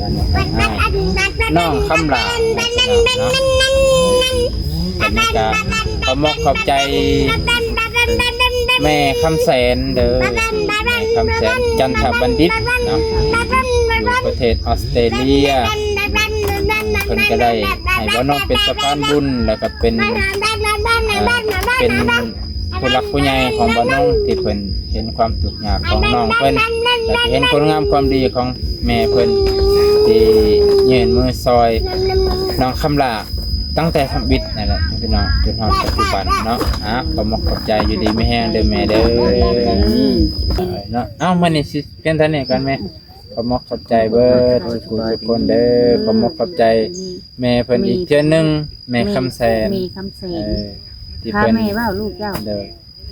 ນ້ອງຄຳຫຼ້າເນາະ. ອັນນີ້ກໍຂອບອົກຂອບໃຈແມ່ຄຳແສນເດີ້ ແມ່ຄຳແສນ ຈັນທະບັນດິດເນາະ ຢູ່ປະເທດອອສເຕຣເລຍ. ເພິ່ນກໍໄດ້ໃຫ້ບ່າວນ້ອງເປັນສະພານບຸນ ແລ້ວກໍເປັນ ເປັນຜູ້ຫຼັກຜູ້ໃຫຍ່ຂອງບ່າວນ້ອງ ທີ່ເພິ່ນເຫັນຄວາມທຸກຍາກຂອງນ້ອງເພິ່ນ ແລ້ວກໍເຫັນຄຸນງາມຄວາມດີຂອງແມ່ເພິ່ນ ທີ່ຍື່ນມືຊ່ອຍນ້ອງຄຳຫຼ້າຕັ້ງແຕ່ທຳອິດນັ້ນແຫຼະພີ່ນ້ອງ ຈົນຮອດປັດຈຸບັນເນາະ. ອ່າ ຂອບອົກຂອບໃຈ ຢູ່ດີມີແຮງເດີ້ແມ່ເດີ້ເນາະ. ເອົ້າ ມື້ນີ້ຊິພຽງເທົ່ານີ້ກ່ອນແມ່. ຂອບອົກຂອບໃຈເບິດທຸກຜູ້ທຸກຄົນເດີ້. ຂອບອົກຂອບໃຈແມ່ເພິ່ນອີກເທື່ອໜຶ່ງ ແມ່ຄຳແສນ ແມ່ຄຳແສນ ເອີ ທີ່ເພິ່ນ ພາແມ່ເວົ້າລູກເຈົ້າ ເດີ້.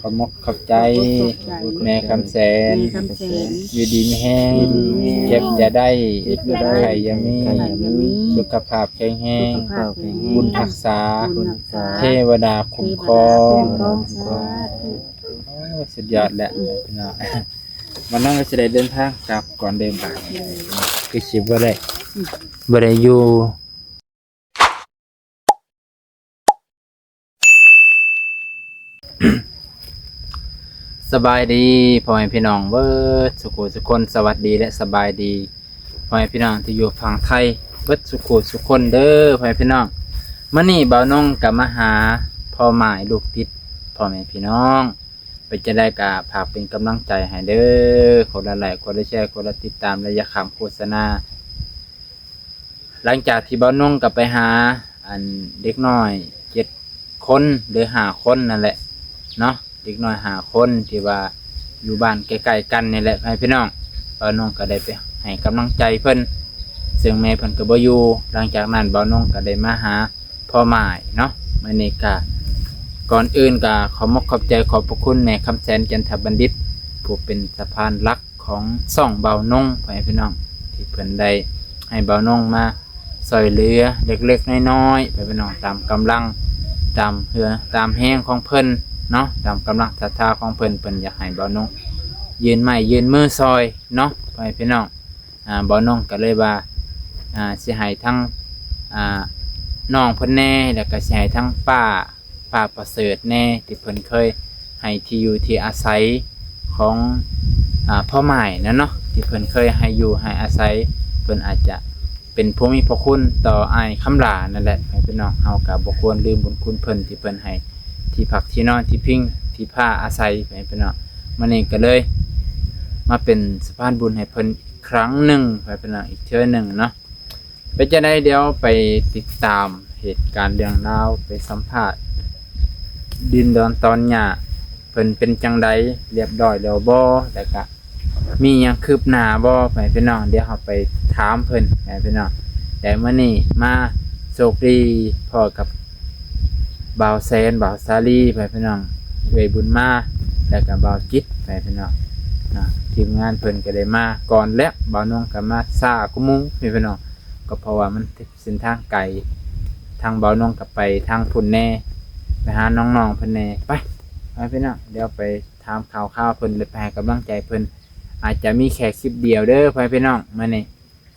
ຂອບອົກຂອບໃຈ ຂອບອົກຂອບໃຈ ແມ່ຄຳແສນ ແມ່ຄຳແສນ ຢູ່ດີມີແຮງ ຢູ່ດີມີແຮງ ເຈັບຢ່າໄດ້ ເຈັບຢ່າໄດ້ ໄຂ້ຢ່າມີ ໄຂ້ຢ່າມີ ສຸຂະພາບແຂງແຮງ ສຸຂະພາບແຂງແຮງ ບຸນຮັກສາ ບຸນຮັກສາ ເທວະດາຄຸ້ມຄອງ ເທວະດາຄຸ້ມຄອງ ສາທຸ. ໂອ້ຍ ສຸດຍອດແຫຼະ ອືມ ພີ່ນ້ອງ. ມື້ນີ້ກໍຊິໄດ້ເດີນທາງກັບກ່ອນເດີບາດນີ້ ຄືຊິບໍ່ໄດ້ ອືມ ບໍ່ໄດ້ຢູ່. ສະບາຍດີພໍ່ແມ່ພີ່ນ້ອງເບິດສຸຂູສຸຄົນ ສະຫວັດດີ ແລະ ສະບາຍດີພໍ່ແມ່ພີ່ນ້ອງທີ່ຢູ່ຝັ່ງໄທເບິດສຸຂູສຸຄົນເດີ້ພໍ່ແມ່ພີ່ນ້ອງ. ມື້ນີ້ບ່າວນົງກໍມາຫາພໍ່ໝ້າຍລູກຕິດພໍ່ແມ່ພີ່ນ້ອງ. ເປັນຈັ່ງໃດກໍຝາກເປັນກຳລັງໃຈໃຫ້ເດີ້ ຄົນລະໄລຄ໌ ຄົນລະແຊ ຄົນລະຕິດຕາມ ແລະ ຢ່າຂ້າມໂຄສະນາ. ຫຼັງຈາກທີ່ບ່າວນົງກໍໄປຫາ ອັນ ເດັກນ້ອຍເຈັດຄົນ ຫຼື ຫ້າຄົນນັ້ນແຫຼະເນາະ ເດັກນ້ອຍຫ້າຄົນທີ່ວ່າຢູ່ບ້ານໃກ້ໆກັນນີ້ແຫຼະ ໃຫ້ພີ່ນ້ອງ ບ່າວນົງກໍໄດ້ໄປໃຫ້ກຳລັງໃຈເພິ່ນ ເຊິ່ງແມ່ເພິ່ນກໍບໍ່ຢູ່. ຫຼັງຈາກນັ້ນບ່າວນົງກໍໄດ້ມາຫາພໍ່ໝ້າຍເນາະ. ມື້ນີ້ກໍ ກ່ອນອື່ນກໍຂອບອົກຂອບໃຈຂອບພະຄຸນແມ່ຄຳແສນ ຈັນທະບັນດິດ ຜູ້ເປັນສະພານຫຼັກ ຂອງຊ່ອງບ່າວນົງ ພໍ່ແມ່ພີ່ນ້ອງ ທີ່ເພິ່ນໄດ້ໃຫ້ບ່າວນົງມາຊ່ວຍເຫຼືອເລັກໆນ້ອຍໆ ພໍ່ແມ່ພີ່ນ້ອງ ຕາມກຳລັງ ຕາມເຫື່ອຕາມແຮງຂອງເພິ່ນເນາະ ຕາມກຳລັງສັດທາຂອງເພິ່ນ ເພິ່ນຢາກໃຫ້ບ່າວນົງຍື່ນໄມ້ຍື່ນມືຊ່ອຍເນາະ ພໍ່ແມ່ພີ່ນ້ອງ. ອ່າ ບ່າວນົງກໍເລີຍວ່າ ອ່າ ຊິໃຫ້ທັງ ອ່າ ນ້ອງເພິ່ນແດ່ ແລ້ວກໍຊິໃຫ້ທັງປ້າ ປ້າປະເສີດແດ່ ທີ່ເພິ່ນເຄີຍໃຫ້ທີ່ຢູ່ທີ່ອາໄສຂອງ ອ່າ ພໍ່ໝ້າຍນັ້ນເນາະ ທີ່ເພິ່ນເຄີຍໃຫ້ຢູ່ໃຫ້ອາໄສ ເພິ່ນອາດຈະເປັນຜູ້ມີພະຄຸນຕໍ່ອ້າຍຄຳຫຼ້ານັ້ນແຫຼະ ພີ່ນ້ອງ. ເຮົາກໍບໍ່ຄວນລືມບຸນຄຸນເພິ່ນ ທີ່ເພິ່ນໃຫ້ທີ່ພັກທີ່ນອນທີ່ພິງທີ່ພາອາໄສ ພີ່ນ້ອງ. ມື້ນີ້ກໍເລີຍມາເປັນສະພານບຸນໃຫ້ເພິ່ນອີກຄັ້ງໜຶ່ງ ພີ່ນ້ອງ ອີກເທື່ອໜຶ່ງເນາະ. ເປັນຈັ່ງໃດ ດຽວໄປຕິດຕາມເຫດການເລື່ອງລາວ ໄປສຳພາດດິນດອນຕອນຫຍ້າເພິ່ນເປັນຈັ່ງໃດ ລຽບຮ້ອຍແລ້ວບໍ່ ແລ້ວກະມີຫຍັງຄືບໜ້າບໍ່ ພໍ່ແມ່ພີ່ນ້ອງ. ດຽວເຮົາໄປຖາມເພິ່ນ ພໍ່ແມ່ພີ່ນ້ອງ. ແຕ່ມື້ນີ້ມາໂຊກດີພໍ້ກັບບ່າວແສນ ບ່າວສາລີ ພໍ່ແມ່ພີ່ນ້ອງ ເອື້ອຍບຸນມາ ແລ້ວກະບ່າວຈິດ ພໍ່ແມ່ພີ່ນ້ອງ. ທີມງານເພິ່ນກະໄດ້ມາກ່ອນແລ້ວ ບ່າວນົງກະມາຊ້າກວ່າໝູ່ ພີ່ນ້ອງ ກໍເພາະວ່າມັນ ເສັ້ນທາງໄກ ທາງບ່າວນົງກໍໄປທາງພຸ້ນແດ່ ໄປຫານ້ອງໆເພິ່ນແດ່. ໄປ ໄປພີ່ນ້ອງ ດຽວໄປຖາມຂ່າວຄາວເພິ່ນ ແລະ ໄປໃຫ້ກຳລັງໃຈເພິ່ນ. ອາດຈະມີແຄ່ຄລິບດຽວເດີ ພໍ່ແມ່ພີ່ນ້ອງ ມື້ນີ້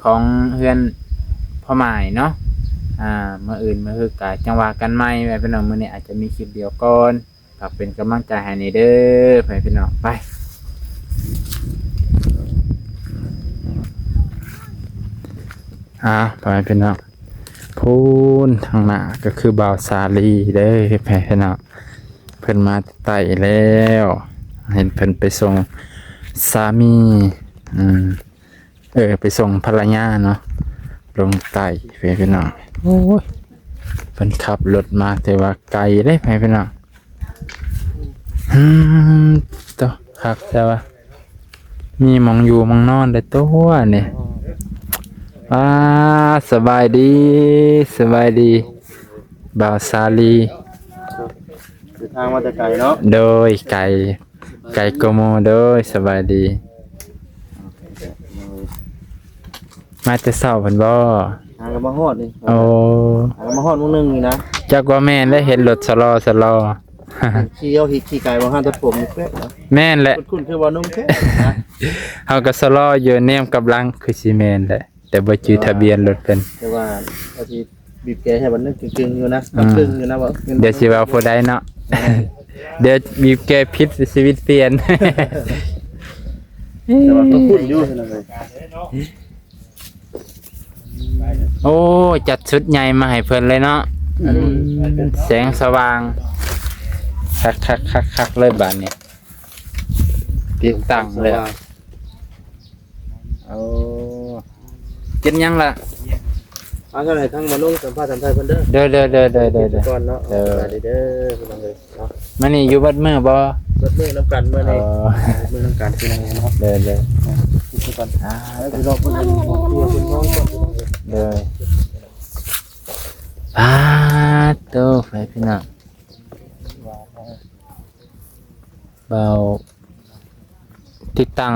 ຂອງເຮືອນພໍ່ໝ້າຍເນາະ. ອ່າ ມື້ອື່ນມື້ຮືກະຈັ່ງວ່າກັນໃໝ່ ພໍ່ແມ່ພີ່ນ້ອງ. ມື້ນີ້ອາດຈະມີຄລິບດຽວກ່ອນ ຝາກເປັນກຳລັງໃຈໃຫ້ແດ່ເດີ ພໍ່ແມ່ພີ່ນ້ອງ. ໄປ ອ່າ ພໍ່ແມ່ພີ່ນ້ອງ ພຸ້ນທາງໜ້າກໍຄືບ່າວສາລີເດີ ພໍ່ແມ່ພີ່ນ້ອງ. ເພິ່ນມາແຕ່ໃຕ້ແລ້ວ ເຫັນເພິ່ນໄປສົ່ງສາມີ ອືມ ເອີ ໄປສົ່ງພັນລະຍາເນາະ ລົງໃຕ້ ພີ່ນ້ອງ. ໂອ້ຍ ເພິ່ນຂັບລົດມາແຕ່ວ່າໄກເດ້ ພີ່ນ້ອງ. ອືມ ໂຕ ຄັກແທ້ວ່າ ມີໝ່ອງຢູ່ໝ່ອງນອນໄດ້ຕົວະນີ້. ອ່າ ສະບາຍດີ ສະບາຍດີ ບ່າວສາລີ. ເດີນທາງມາແຕ່ໄກເນາະ. ໂດຍ ໄກ ໄກກວ່າໝູ່. ໂດຍ ສະບາຍດີ. ມາແຕ່ເຊົ້າພຸ້ນບໍ່? ຫາກໍມາຮອດນີ້. ໂອ້ ຫາກໍມາຮອດມື້ໜຶ່ງນີ້ນະ. ຈັກວ່າແມ່ນແລ້ວ ເຫັນລົດຊະລໍຊະລໍ ຂີ່ເອົາ ຂີ່ໄກບໍ່ ຫາຕັດຜົມນີ້ແປະນະ. ແມ່ນແຫຼະ ຄຸ້ນໆຄືວ່າໜຸ່ມແທ້ນະ. ເຮົາກໍຊະລໍຢູ່ ແນມກັບຫຼັງຄືຊິແມ່ນແຫຼະ. ແຕ່ບໍ່ຈື່ທະບຽນລົດເພິ່ນ. ແຕ່ວ່າວ່າຊິບີບແກໃຫ້ບັດໜຶ່ງກຶ່ງໆຢູ່ນະ ອືມ ກັບກຶ່ງຢູ່ນະວ່າ ດຽວຊິເວົ້າຜູ້ໃດເນາະ ເອີ ດຽວບີບແກຜິດຊີວິດປ່ຽນ. ແຕ່ວ່າກໍຄຸ້ນຢູ່ ພີ່ນ້ອງເອີຍ. ໂອ້ ຈັດຊຸດໃຫຍ່ມາໃຫ້ເພິ່ນເລີຍເນາະ. ອືມ ອືມ ແສງສະຫວ່າງ ຄັກໆໆໆເລີຍບາດນີ້ ຕິດຕັ້ງແລ້ວ. ໂອ້ ກິນຫຍັງລະ? ເອົາ ເທົ່າໃດທາງໝໍນຸ່ງສຳພາດຖາມໄຖ່ເພິ່ນເດີ. ໂດຍໆໆໆໆ ກ່ອນເນາະ. ໂດຍ ສະບາຍດີເດີພີ່ນ້ອງເອີຍເນາະ. ມື້ນີ້ຢູ່ເບິດມື້ບໍ່? ເບິດມື້ນຳກັນມື້ນີ້. ອໍ ເບິດມື້ນຳກັນພີ່ນ້ອງເອີຍເນາະ. ໂດຍໆ ກິນກ່ອນ. ອ່າ ເອີ ພີ່ນ້ອງເພິ່ນ ເພິ່ນນອນກ່ອນ. ໂດຍ. ປາດໂຕ ໄປພີ່ນ້ອງ ບ່າວຕິດຕັ້ງ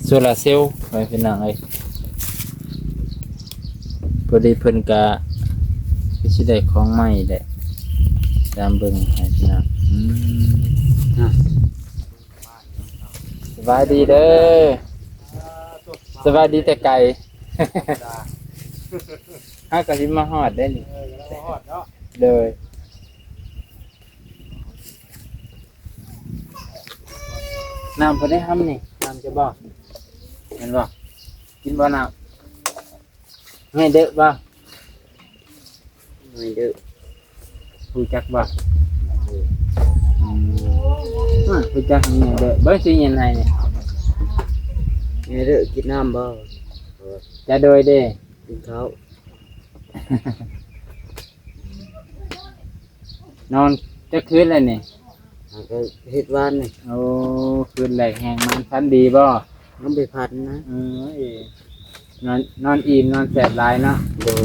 ໂຊລາເຊວ ໄປພີ່ນ້ອງເອີຍ. ພໍດີເພິ່ນກະຄືຊິໄດ້ຂອງໃໝ່ແຫຼະ ຕາມເບິ່ງໃຫ້ພີ່ນ້ອງ. ອືມ ສະບາຍດີເດີ ສະບາຍດີແຕ່ໄກ. ເຮົາກໍຊິມາຮອດໄດ້ນີ້. ເອີ ກໍມາຮອດເນາະ. ໂດຍ. ນ້ຳເພິ່ນໄດ້ຫຳນີ້ ນ້ຳຈະບໍ່ ແມ່ນບໍ່? ກິນບໍ່ນ້ຳ? ໃຫ້ເດີບໍ່? ໃຫ້ເດີ. ຮູ້ຈັກບໍ່? ອືມ ຮູ້ຈັກໃຫ້ເດີ. ເບິ່ງຊິເຢັນໃຫ້ນີ້ ໃຫ້ເດີ. ກິນນ້ຳບໍ່? ຈະໂດຍເດ້ ກິນເຂົ້າ. ນອນຈັກຄືນແລ້ວນີ້? ຫາກໍເຮັດວານນີ້. ໂອ້ ຄືນແລກແຮງມັນ ຝັນດີບໍ່? ຍັງບໍ່ໄດ້ຝັນນະ. ເອີ ນອນ ນອນອີ່ມ ນອນແຊບຫຼາຍເນາະ. ໂດຍ.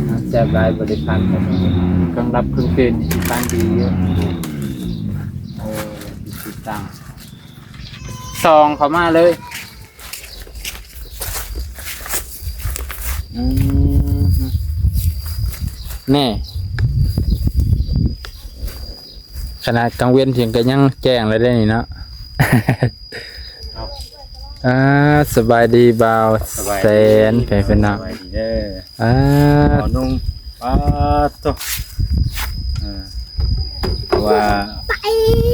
ນອນແຊບຫຼາຍ ບໍ່ໄດ້ຝັນ ກາງຫຼັບກາງຕື່ນຊິຝັນດີຢູ່. ເອີ ຕິດຕັ້ງ ສ່ອງເຂົ້າມາເລີຍ. ອືມ ແນ່ ຂະໜາດກາງເວັນພຽງກໍຍັງແຈ້ງແລ້ວເດ້ນີ້ເນາະ. ອ່າ ສະບາຍດີບ່າວແສນ ເປັນເນາະ. ສະບາຍດີເດີ ອ່າ ບ່າວນຸ່ງ. ປາດໂທ້ ເອີ ເພາະວ່າ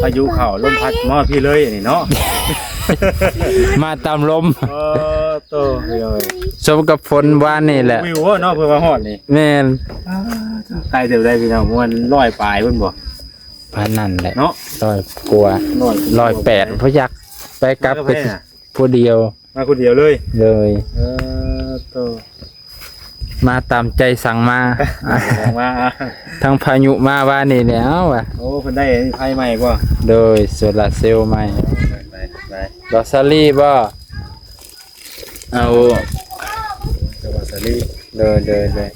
ພາຍຸເຂົ້າ ລົມພັດມາພີ້ເລີຍນີ້ເນາະ. ມາຕາມລົມ. ເອີ ໂຕ ສົມກັບຝົນວານນີ້ແຫຼະ. ວິວເນາະ ເພິ່ນວ່າຮອດນີ້. ແມ່ນ. ໄກເຕີບໃດພີ່ນ້ອງ ປະມານຮ້ອຍປາຍພຸ້ນບໍ່? ປານນັ້ນແຫຼະເນາະ ຮ້ອຍກວ່າ ຮ້ອຍແປດ ບໍ່ຈັກ. ໄປກັບ ມາກັບໃຜນະ? ຜູ້ດຽວ. ມາຄົນດຽວເລີຍ? ເລີຍ. ເອີ ໂຕ ມາຕາມໃຈສັ່ງມາ ສັ່ງມາ. ທາງພາຍຸມາວານນີ້ແຫຼະ ເອົາວ່າ. ໂອ້ ເພິ່ນໄດ້ໄຟໃໝ່ບໍ່? ໂດຍ ໂຊລາເຊວໃໝ່. ໄປ ໄປ ໄປ ລອສຊາລີບໍ່? ເອົາ ໂຕ ລອສຊາລີ. ໂດຍ ໂດຍ ໂດຍ.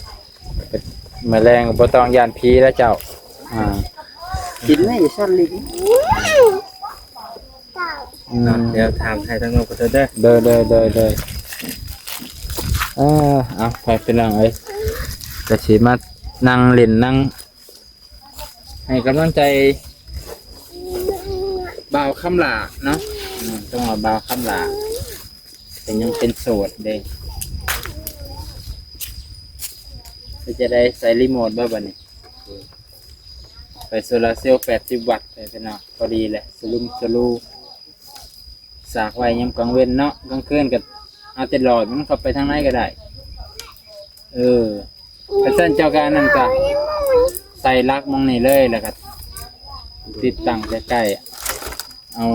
ມື້ແລງບໍ່ຕ້ອງຢ້ານຜີແລ້ວເຈົ້າ. ອ່າ ກິນໄດ້ຊັ້ນລີ. ອືມ ດຽວຖາມໄຖ່ທາງນ້ອງກ່ອນເດີ. ໂດຍ ໂດຍ ໂດຍ ໂດຍ. ເອີ ເອົາ ໄປພີ່ນ້ອງເອີຍ ກະຊິມານັ່ງຫຼິ້ນນັ່ງໃຫ້ກຳລັງໃຈບ່າວຄຳຫຼ້າເນາະ. ອືມ ຕ້ອງວ່າບ່າວຄຳຫຼ້າ ເພິ່ນຍັງເປັນໂສດເດ້. ເພິ່ນຈະໄດ້ໃຊ້ຣີໂມດບໍ່ບັດນີ້? ໄຟໂຊລາເຊວແປດສິບວັດ ໄປພີ່ນ້ອງ ພໍດີແຫຼະ ສະຫຼຸມສະລູ ສາກໄວ້ຍາມກາງເວັນເນາະ ກາງຄືນກໍເອົາແຕ່ຫຼອດມັນເຂົ້າໄປທາງໃນກໍໄດ້. ເອີ ຄັນຊັ້ນເຈົ້າກໍອັນນັ້ນ ກໍໃສ່ຫຼັກໝ່ອງນີ້ເລີຍ ແລ້ວກໍຕິດຕັ້ງໃກ້ໆ ເອົາ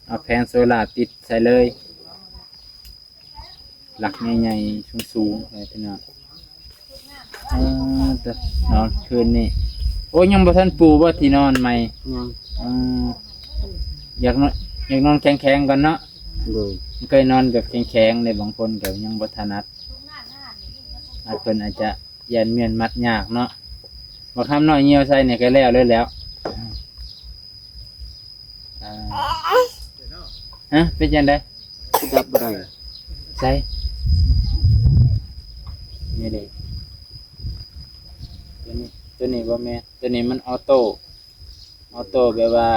ເອົາແຜງໂຊລາຕິດໃສ່ເລີຍ. ຫຼັກໃຫຍ່ໆ ສູງໆ ໄປພີ່ນ້ອງ. ເອີ ເນາະ ຄືນນີ້ ໂອ້ ຍັງບໍ່ທັນປູບໍ່ທີ່ນອນໃໝ່? ຍັງ. ເອີ ຢາກນອນ ຢາກນອນແຂງໆກ່ອນເນາະ. ໂດຍ. ເຄີຍນອນແບບແຂງໆເດ້ ບາງຄົນກໍຍັງບໍ່ຖະໜັດ ອາດ ເພິ່ນອາດຈະຢ້ານມ້ຽນມັດຍາກເນາະ. ບັກຄຳນ້ອຍຍ່ຽວໃສ່ນີ້ກໍແລ້ວເລີຍແຫຼ້ວ. ອ່າ ຮະ ເປັນຈັ່ງໃດ? ດັບບໍ່ໄດ້. ໃສ? ນີ້ເດ້ ຕົວນີ້ ຕົວນີ້ບໍ່ແມ່ນ ຕົວນີ້ມັນອໍໂຕ້ ອໍໂຕ້ແບບວ່າ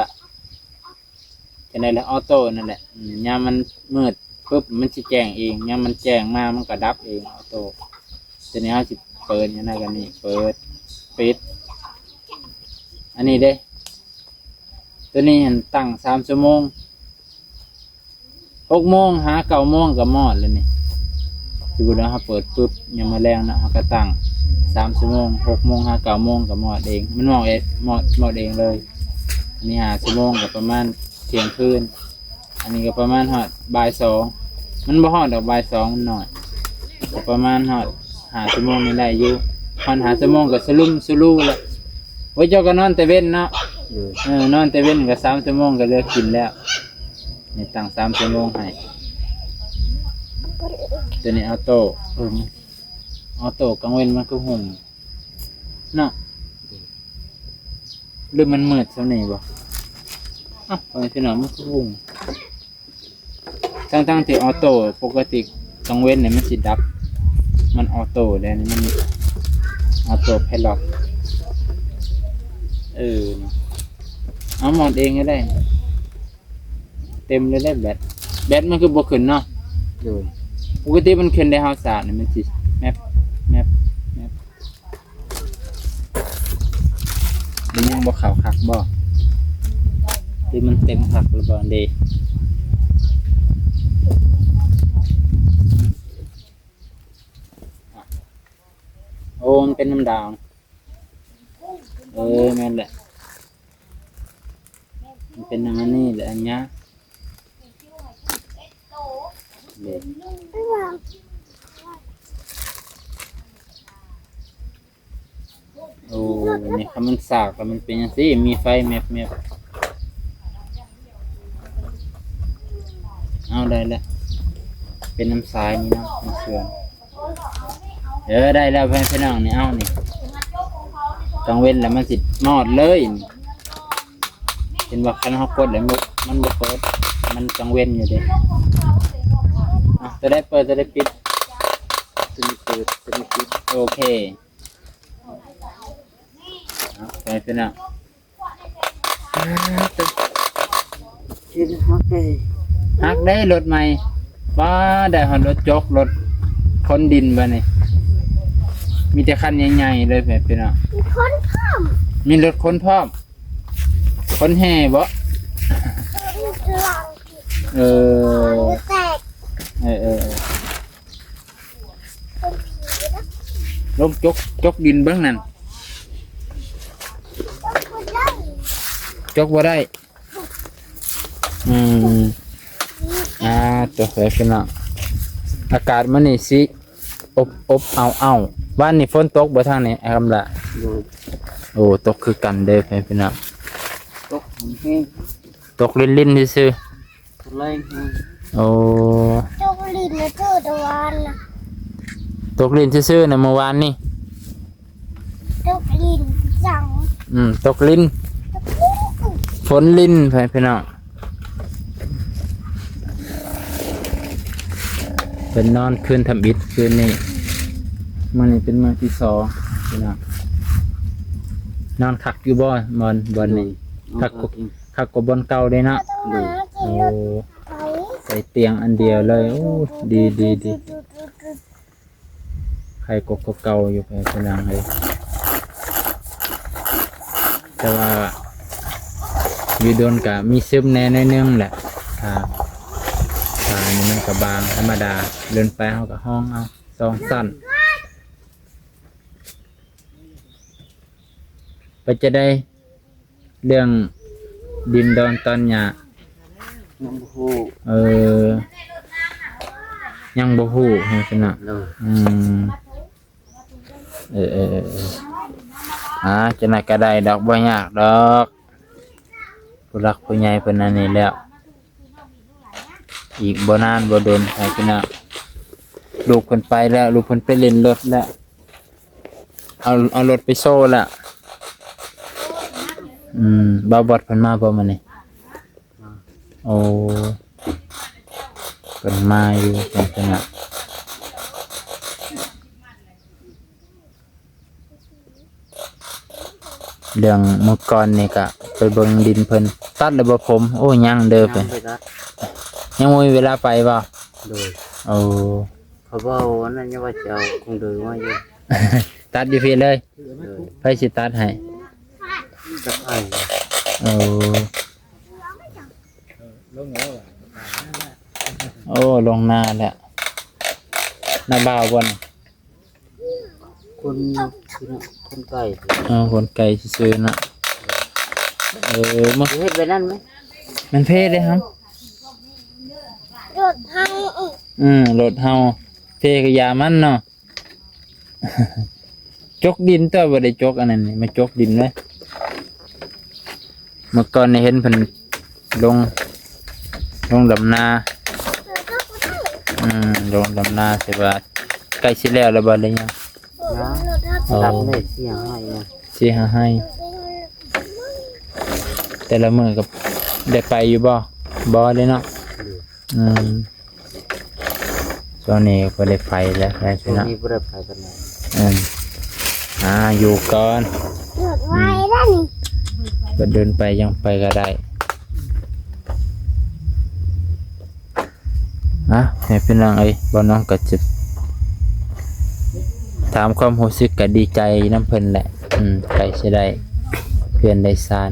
ຈັ່ງໃດລະ ອໍໂຕ້ນັ້ນແຫຼະ. ອືມ ຍາມມັນມືດ ປຶບ ມັນຊິແຈ້ງເອງ, ຍາມມັນແຈ້ງມາ ມັນກໍດັບເອງ ອອໂຕ້. ຕົວນີ້ເຮົາຊິເປີດຫຍັງໃນກັນນີ້ ເປີດ ປິດ. ອັນນີ້ເດ້ ຕົວນີ້ຫັ້ນຕັ້ງສາມຊົ່ວໂມງ ຫົກໂມງຫາເກົ້າໂມງກໍມອດແລ້ວນີ້. ສົມມຸດວ່າເຮົາເປີດປຶບ ຍາມມື້ແລງເນາະ ເຮົາກໍຕັ້ງສາມຊົ່ວໂມງ ຫົກໂມງຫາເກົ້າໂມງກໍມອດເອງ ມັນມອດເອງ ມອດ ມອດເອງເລີຍ. ອັນນີ້ຫ້າຊົ່ວໂມງກໍປະມານທ່ຽງຄືນ. ອັນນີ້ກໍປະມານຮອດບ່າຍສອງ ມັນບໍ່ຮອດດອກ ບ່າຍສອງມັນໜ້ອຍ ກໍປະມານຮອດຫ້າຊົ່ວໂມງນີ້ໄດ້ຢູ່. ຮອດຫ້າຊົ່ວໂມງກໍສະຫຼຸມສະຫຼຸແລ້ວ. ໂອ້ຍ ເຈົ້າກໍນອນແຕ່ເວັນເນາະ. ໂດຍ ເອີ ນອນແຕ່ເວັນກໍສາມຊົ່ວໂມງກໍເຫຼືອກິນແລ້ວ. ນີ້ຕັ້ງສາມຊົ່ວໂມງໃຫ້. ຕົວນີ້ອອໂຕ້ ເອີ ອອໂຕ້ກາງເວັນມັນຄືຫຸ່ງເນາະ ຫຼືມັນມືດສ່ຳນີ້ບໍ່? ອ້າວ ພໍ່ແມ່ພີ່ນ້ອງ ມັນຄືຫຸ່ງ ທັງໆທີ່ອອໂຕ້ປົກກະຕິກາງເວັນນີ້ມັນຊິດັບ ມັນອອໂຕ້ເດ້ ມັນອອໂຕ້ໄພລອດ. ເອີ ເອົາມອດເອງກໍໄດ້. ເຕັມເລີຍເດ້ແບັດ ແບັດມັນຄືບໍ່ຂຶ້ນເນາະ. ໂດຍ ປົກກະຕິມັນຂຶ້ນໄດ້ ເຮົາສາດນີ້ມັນຊິແມັບ ແມັບ ແມັບ. ມັນຍັງບໍ່ເຂົ້າຄັກບໍ່ ຫຼືມັນເຕັມຄັກຫຼືບໍ່ເດ? ໂອ້ ມັນເປັນນ້ຳດາວ. ເອີ ແມ່ນແຫຼະ. ມັນເປັນອັນນີ້ແຫຼະ ອັນຍາ ເດ້. ໂອ້ ນີ້ ຄັນມັນສາກ ຄັນມັນເປັນຈັ່ງຊີ້ ມີໄຟແມັບໆ. ເອົາ ໄດ້ແລ້ວ ເປັນນ້ຳຊາຍນີ້ເນາະ ນ້ຳເຊື່ອມ. ເອີ ໄດ້ແລ້ວ ເພື່ອນພີ່ນ້ອງນີ້ ເອົານີ້ ກາງເວັນແລ້ວມັນຊິມອດເລີຍນີ້. ເຫັນບໍ່ ຄັນເຮົາກົດແລ້ວມັນ ມັນບໍ່ເປີດ ມັນກາງເວັນຢູ່ເດ້. ອ່ະ ຕົວໃດເປີດ ຕົວໃດປິດ? ຕົວນີ້ເປີດ ຕົວນີ້ປິດ. ໂອເຄ ເອົາ ໄປພີ່ນ້ອງ. ເຫັນຮັກເດ້ ຮັກເດ້ ລົດໃໝ່. ປ້າ ໄດ້ຮອດລົດຈົກ ລົດຂົນດິນບາດນີ້ ມີແຕ່ຄັນໃຫຍ່ໆເລີຍ ພີ່ນ້ອງ. ມີຄົນພ້ອມ ມີລົດຂົນພ້ອມ. ຂົນແຫ່ບໍ່? ເອີ ແຕກ ເອີ ເອີ ເອີ. ລົງຈົກ ຈົກດິນເບິ່ງນັ້ນ ຈົກບໍ່ໄດ້ ຈົກບໍ່ໄດ້. ອືມ ອ່າ ຕົວເພິ່ນເນາະ ອາກາດມື້ນີ້ຊິອົບໆເອົ້າໆ. ວານນີ້ຝົນຕົກບໍ່ທາງນີ້ ອ້າຍຄຳລະ? ໂດຍ ໂອ້ ຕົກຄືກັນເດີເພິ່ນເນາະ ຕົກແຮງ ຕົກລິນໆຊື່ໆ. ແຮງ ໂອ້ ຕົກຫຼິ້ນນະ ເທີຕະວານນະ ຕົກຫຼິ້ນຊື່ໆນະ ມື້ວານນີ້ ຕົກຫຼິ້ນຈັງ ອືມ ຕົກຫຼິ້ນ ຝົນຫຼິ້ນ ພີ່ນ້ອງ. ເພິ່ນນອນຄືນທຳອິດຄືນນີ້ ມື້ນີ້ເປັນມື້ທີສອງພີ່ນ້ອງ. ນອນຄັກຢູ່ບໍ່ ບ່ອນ ບ່ອນນີ້? ຄັກ ຄັກກວ່າບ່ອນເກົ່າເດ້ເນາະ. ໂດຍ ໂອ້ ໃສ່ຕຽງອັນດຽວເລີຍ. ໂອ້ ດີ ດີ ດີ ໄຄກວ່າເກົ່າຢູ່ ພີ່ນ້ອງເອີຍ. ແຕ່ວ່າຢູ່ດົນກະມີຊຶມແດ່ໜ້ອຍໜຶ່ງແຫຼະ. ອ່າ ອ່າ ນີ້ມັນກະບາງທຳມະດາ. ເດີນໄປເຮົາກະຫ້ອງເອົາສອງຊັ້ນ. ເປັນຈັ່ງໃດ ເລື່ອງດິນດອນຕອນຫຍ້າ? ຍັງບໍ່ຮູ້. ເອີ ຍັງບໍ່ຮູ້ ເຫັນຊັ້ນນະ. ໂດຍ ອືມ ເອີ ເອີ ເອີ ເອີ ອ່າ ຈັ່ງໃດກະໄດ້ດອກ ບໍ່ຍາກດອກ. ຜູ້ຫຼັກຜູ້ໃຫຍ່ເພິ່ນອັນນີ້ແລ້ວ ອີກບໍ່ນານບໍ່ດົນ ໃຜພີ່ນ້ອງ ລູກເພິ່ນໄປແລ້ວ ລູກເພິ່ນໄປຫຼິ້ນລົດແລ້ວ ເອົາ ເອົາລົດໄປໂຊແລ້ວ. ອືມ ບ່າວບອດເພິ່ນມາບໍ່ມື້ນີ້? ໂອ້ ເພິ່ນມາຢູ່ ເພິ່ນ ເພິ່ນນະ. ເລື່ອງມື້ກ່ອນນີ້ກະໄປເບິ່ງດິນເພິ່ນ ຕັດແລ້ວບໍ່ຜົມ? ໂອ້ ຍັງເດີ ຍັງ ໄປ ບໍ່ໄດ້ຕັດ ຍັງບໍ່ມີເວລາໄປບໍ່? ໂ ໂດຍ ໂອ້ ເຂົາເວົ້າອັນນັ້ນ ຍັງວ່າຊິເອົາກົງເດີມາຢູ່ ຕັດຢູ່ພີ້ເລີຍ ໂດຍ ໃຜຊິຕັດໃຫ້? ຕັດໃຫ້ ໂອ້ ໂອ້ ລົງນາແລ້ວ ນາບ່າວບໍ່ນະ? ຄົນ ຄົນໃກ້ ເອີ ຄົນໃກ້ຊື່ໆ ນະ ເອີ ມາ ເຮັດແບບນັ້ນໄໝ? ມັນເພເດ້ຫຳ ລົດເຮົາ ອືມ ລົດເຮົາ ເພກະຢາມັນເນາະ ຈົກດິນຕົວະ ບໍ່ໄດ້ຈົກອັນນັ້ນນີ້ ມາຈົກດິນເລີຍ. ເມື່ອກ່ອນນີ້ເຫັນເພິ່ນລົງ ລົງດຳນາ ອືມ ລົງດຳນາ ແຕ່ວ່າໃກ້ຊິແລ້ວແລ້ວບໍ່ ຫຼືຍັງ? ຍັງ ໂອ້ ດຳໄດ້ສີ່ຫ້າໄຮ່ນະ ສີ່ຫ້າໄຮ່ ແຕ່ລະມື້ກໍໄດ້ໄປຢູ່ບໍ່? ບໍ່ເດ້ເນາະ ອືມ ຊ່ວງນີ້ບໍ່ໄດ້ໄປແລ້ວ ຊ່ວງນີ້ບໍ່ໄດ້ໄປປານໃດ ເອີ ອ່າ ຢູ່ກ່ອນ ອືມ ບັດດົນໄປຍັງໄປກໍໄດ້ ອ່ະ ໃຫ້ພີ່ນ້ອງເອີຍ ບ່າວນ້ອງກໍຈະ ຖາມຄວາມຮູ້ສຶກ ກໍດີໃຈນຳເພິ່ນແຫຼະ ອືມ ໃກ້ຊິໄດ້ເຮືອນໄດ້ຊານ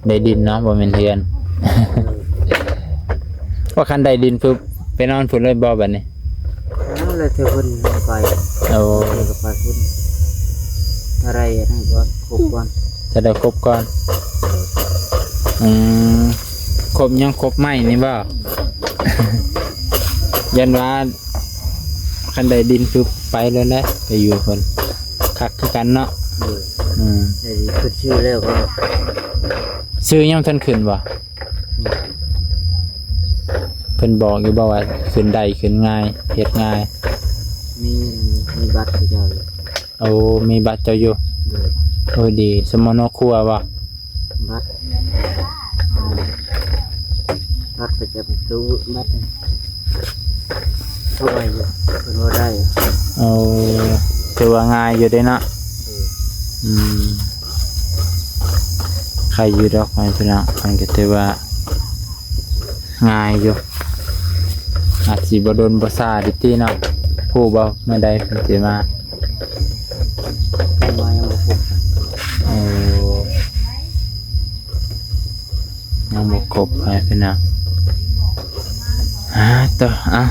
ໄດ້ດິນເນາະ ບໍ່ແມ່ນເຮືອນ ວ່າຄັນໄດ້ດິນປຶບ ໄປນອນພຸ້ນເລີຍບໍ່ບັດນີ້? ເອົາ ແລ້ວແຕ່ເພິ່ນໄປ ໂອ້ ເພິ່ນກໍໄປພຸ້ນ ຖ້າໄດ້ອັນນັ້ນກ່ອນ ຄົບກ່ອນ ຖ້າໄດ້ຄົບກ່ອນ ອືມ ຄົບຫຍັງ? ຄົບໄມ້ນີ້ບໍ່? ຢ້ານວ່າ ຄັນໄດ້ດິນຄືໄປແລ້ວແຫຼະ ໄປຢູ່ເພິ່ນ ຄັກຄືກັນເນາະ ໂດຍ ອືມ ແຕ່ຊິຂຶ້ນຊື່ແລ້ວກໍ ຊື່ຍັງບໍ່ທັນຂຶ້ນບໍ່? ອືມ ເພິ່ນບອກຢູ່ບໍ່ວ່າຂຶ້ນໄດ້ ຂຶ້ນງ່າຍ ເຮັດງ່າຍ? ມີ ມີບັດເຂົາເຈົ້າຢູ່ ໂອ້ ມີບັດເຈົ້າຢູ່ ໂດຍ ໂອ້ ດີ ສະມະໂນຄົວບໍ່? ບັດ ບັດປະຈຳຕູ້ ບັດ ເອົາໄວ້ຢູ່ ເພິ່ນບໍ່ໄດ້ ໂອ້ ຖືວ່າງ່າຍຢູ່ເດ້ເນາະ ເອີ ອືມ ໄຄຢູ່ດອກ ພີ່ນ້ອງ ມັນກໍຖືວ່າງ່າຍຢູ່ ອາດຊິບໍ່ດົນບໍ່ຊ້າຕິເນາະ ຮູ້ບໍ່ ມື້ໃດເພິ່ນຊິມາ? ມາຍັງບໍ່ຄົບ ໂອ້ ຍັງບໍ່ຄົບ ພີ່ນ້ອງ ອ່າ ຕໍ່ ອ່ະ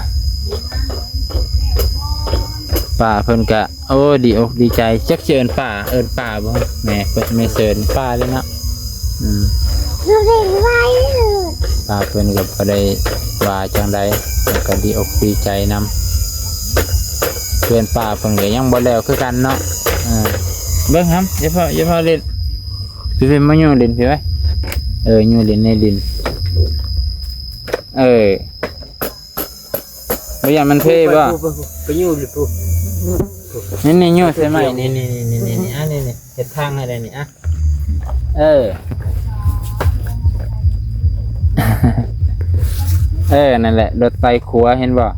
ປ້າເພິ່ນກະ ໂອ້ ດີອົກດີໃຈ ຈັກຊິເອີ້ນປ້າ ເອີ້ນປ້າບໍ່ ແມ່ເພິ່ນ ແມ່ເຊີນ ປ້າເລີຍເນາະ ອືມ ປ້າເພິ່ນກໍບໍ່ໄດ້ວ່າຈັ່ງໃດ ເພິ່ນກໍດີອົກດີໃຈນຳ ເພື່ອນປ້າເພິ່ນກໍຍັງບໍ່ແລ້ວຄືກັນເນາະ ເອີ ເບິ່ງຫຳ ຢ່າຟ້າວ ຢ່າຟ້າວຫຼິ້ນ ພີ່ໆ ມາໂຍຫຼິ້ນພີ້ໄວ້ ເອີ ໂຍຫຼິ້ນໃນດິນ ເອີ ບໍ່ຢ້ານມັນເພບໍ່? ໄປຢູ່ຢູ່ພຸ້ນ ນີ້ໆ ໂຍໃສ່ໄມ້ ນີ້ໆ ນີ້ໆ ນີ້ໆ ອ່າ ນີ້ໆ ເຮັດທາງໃຫ້ໄດ້ນີ້ ອ່ະ ເອີ ເອີ ນັ້ນແຫຼະ ລົດໄຕ່ຂົວ ເຫັນບໍ່?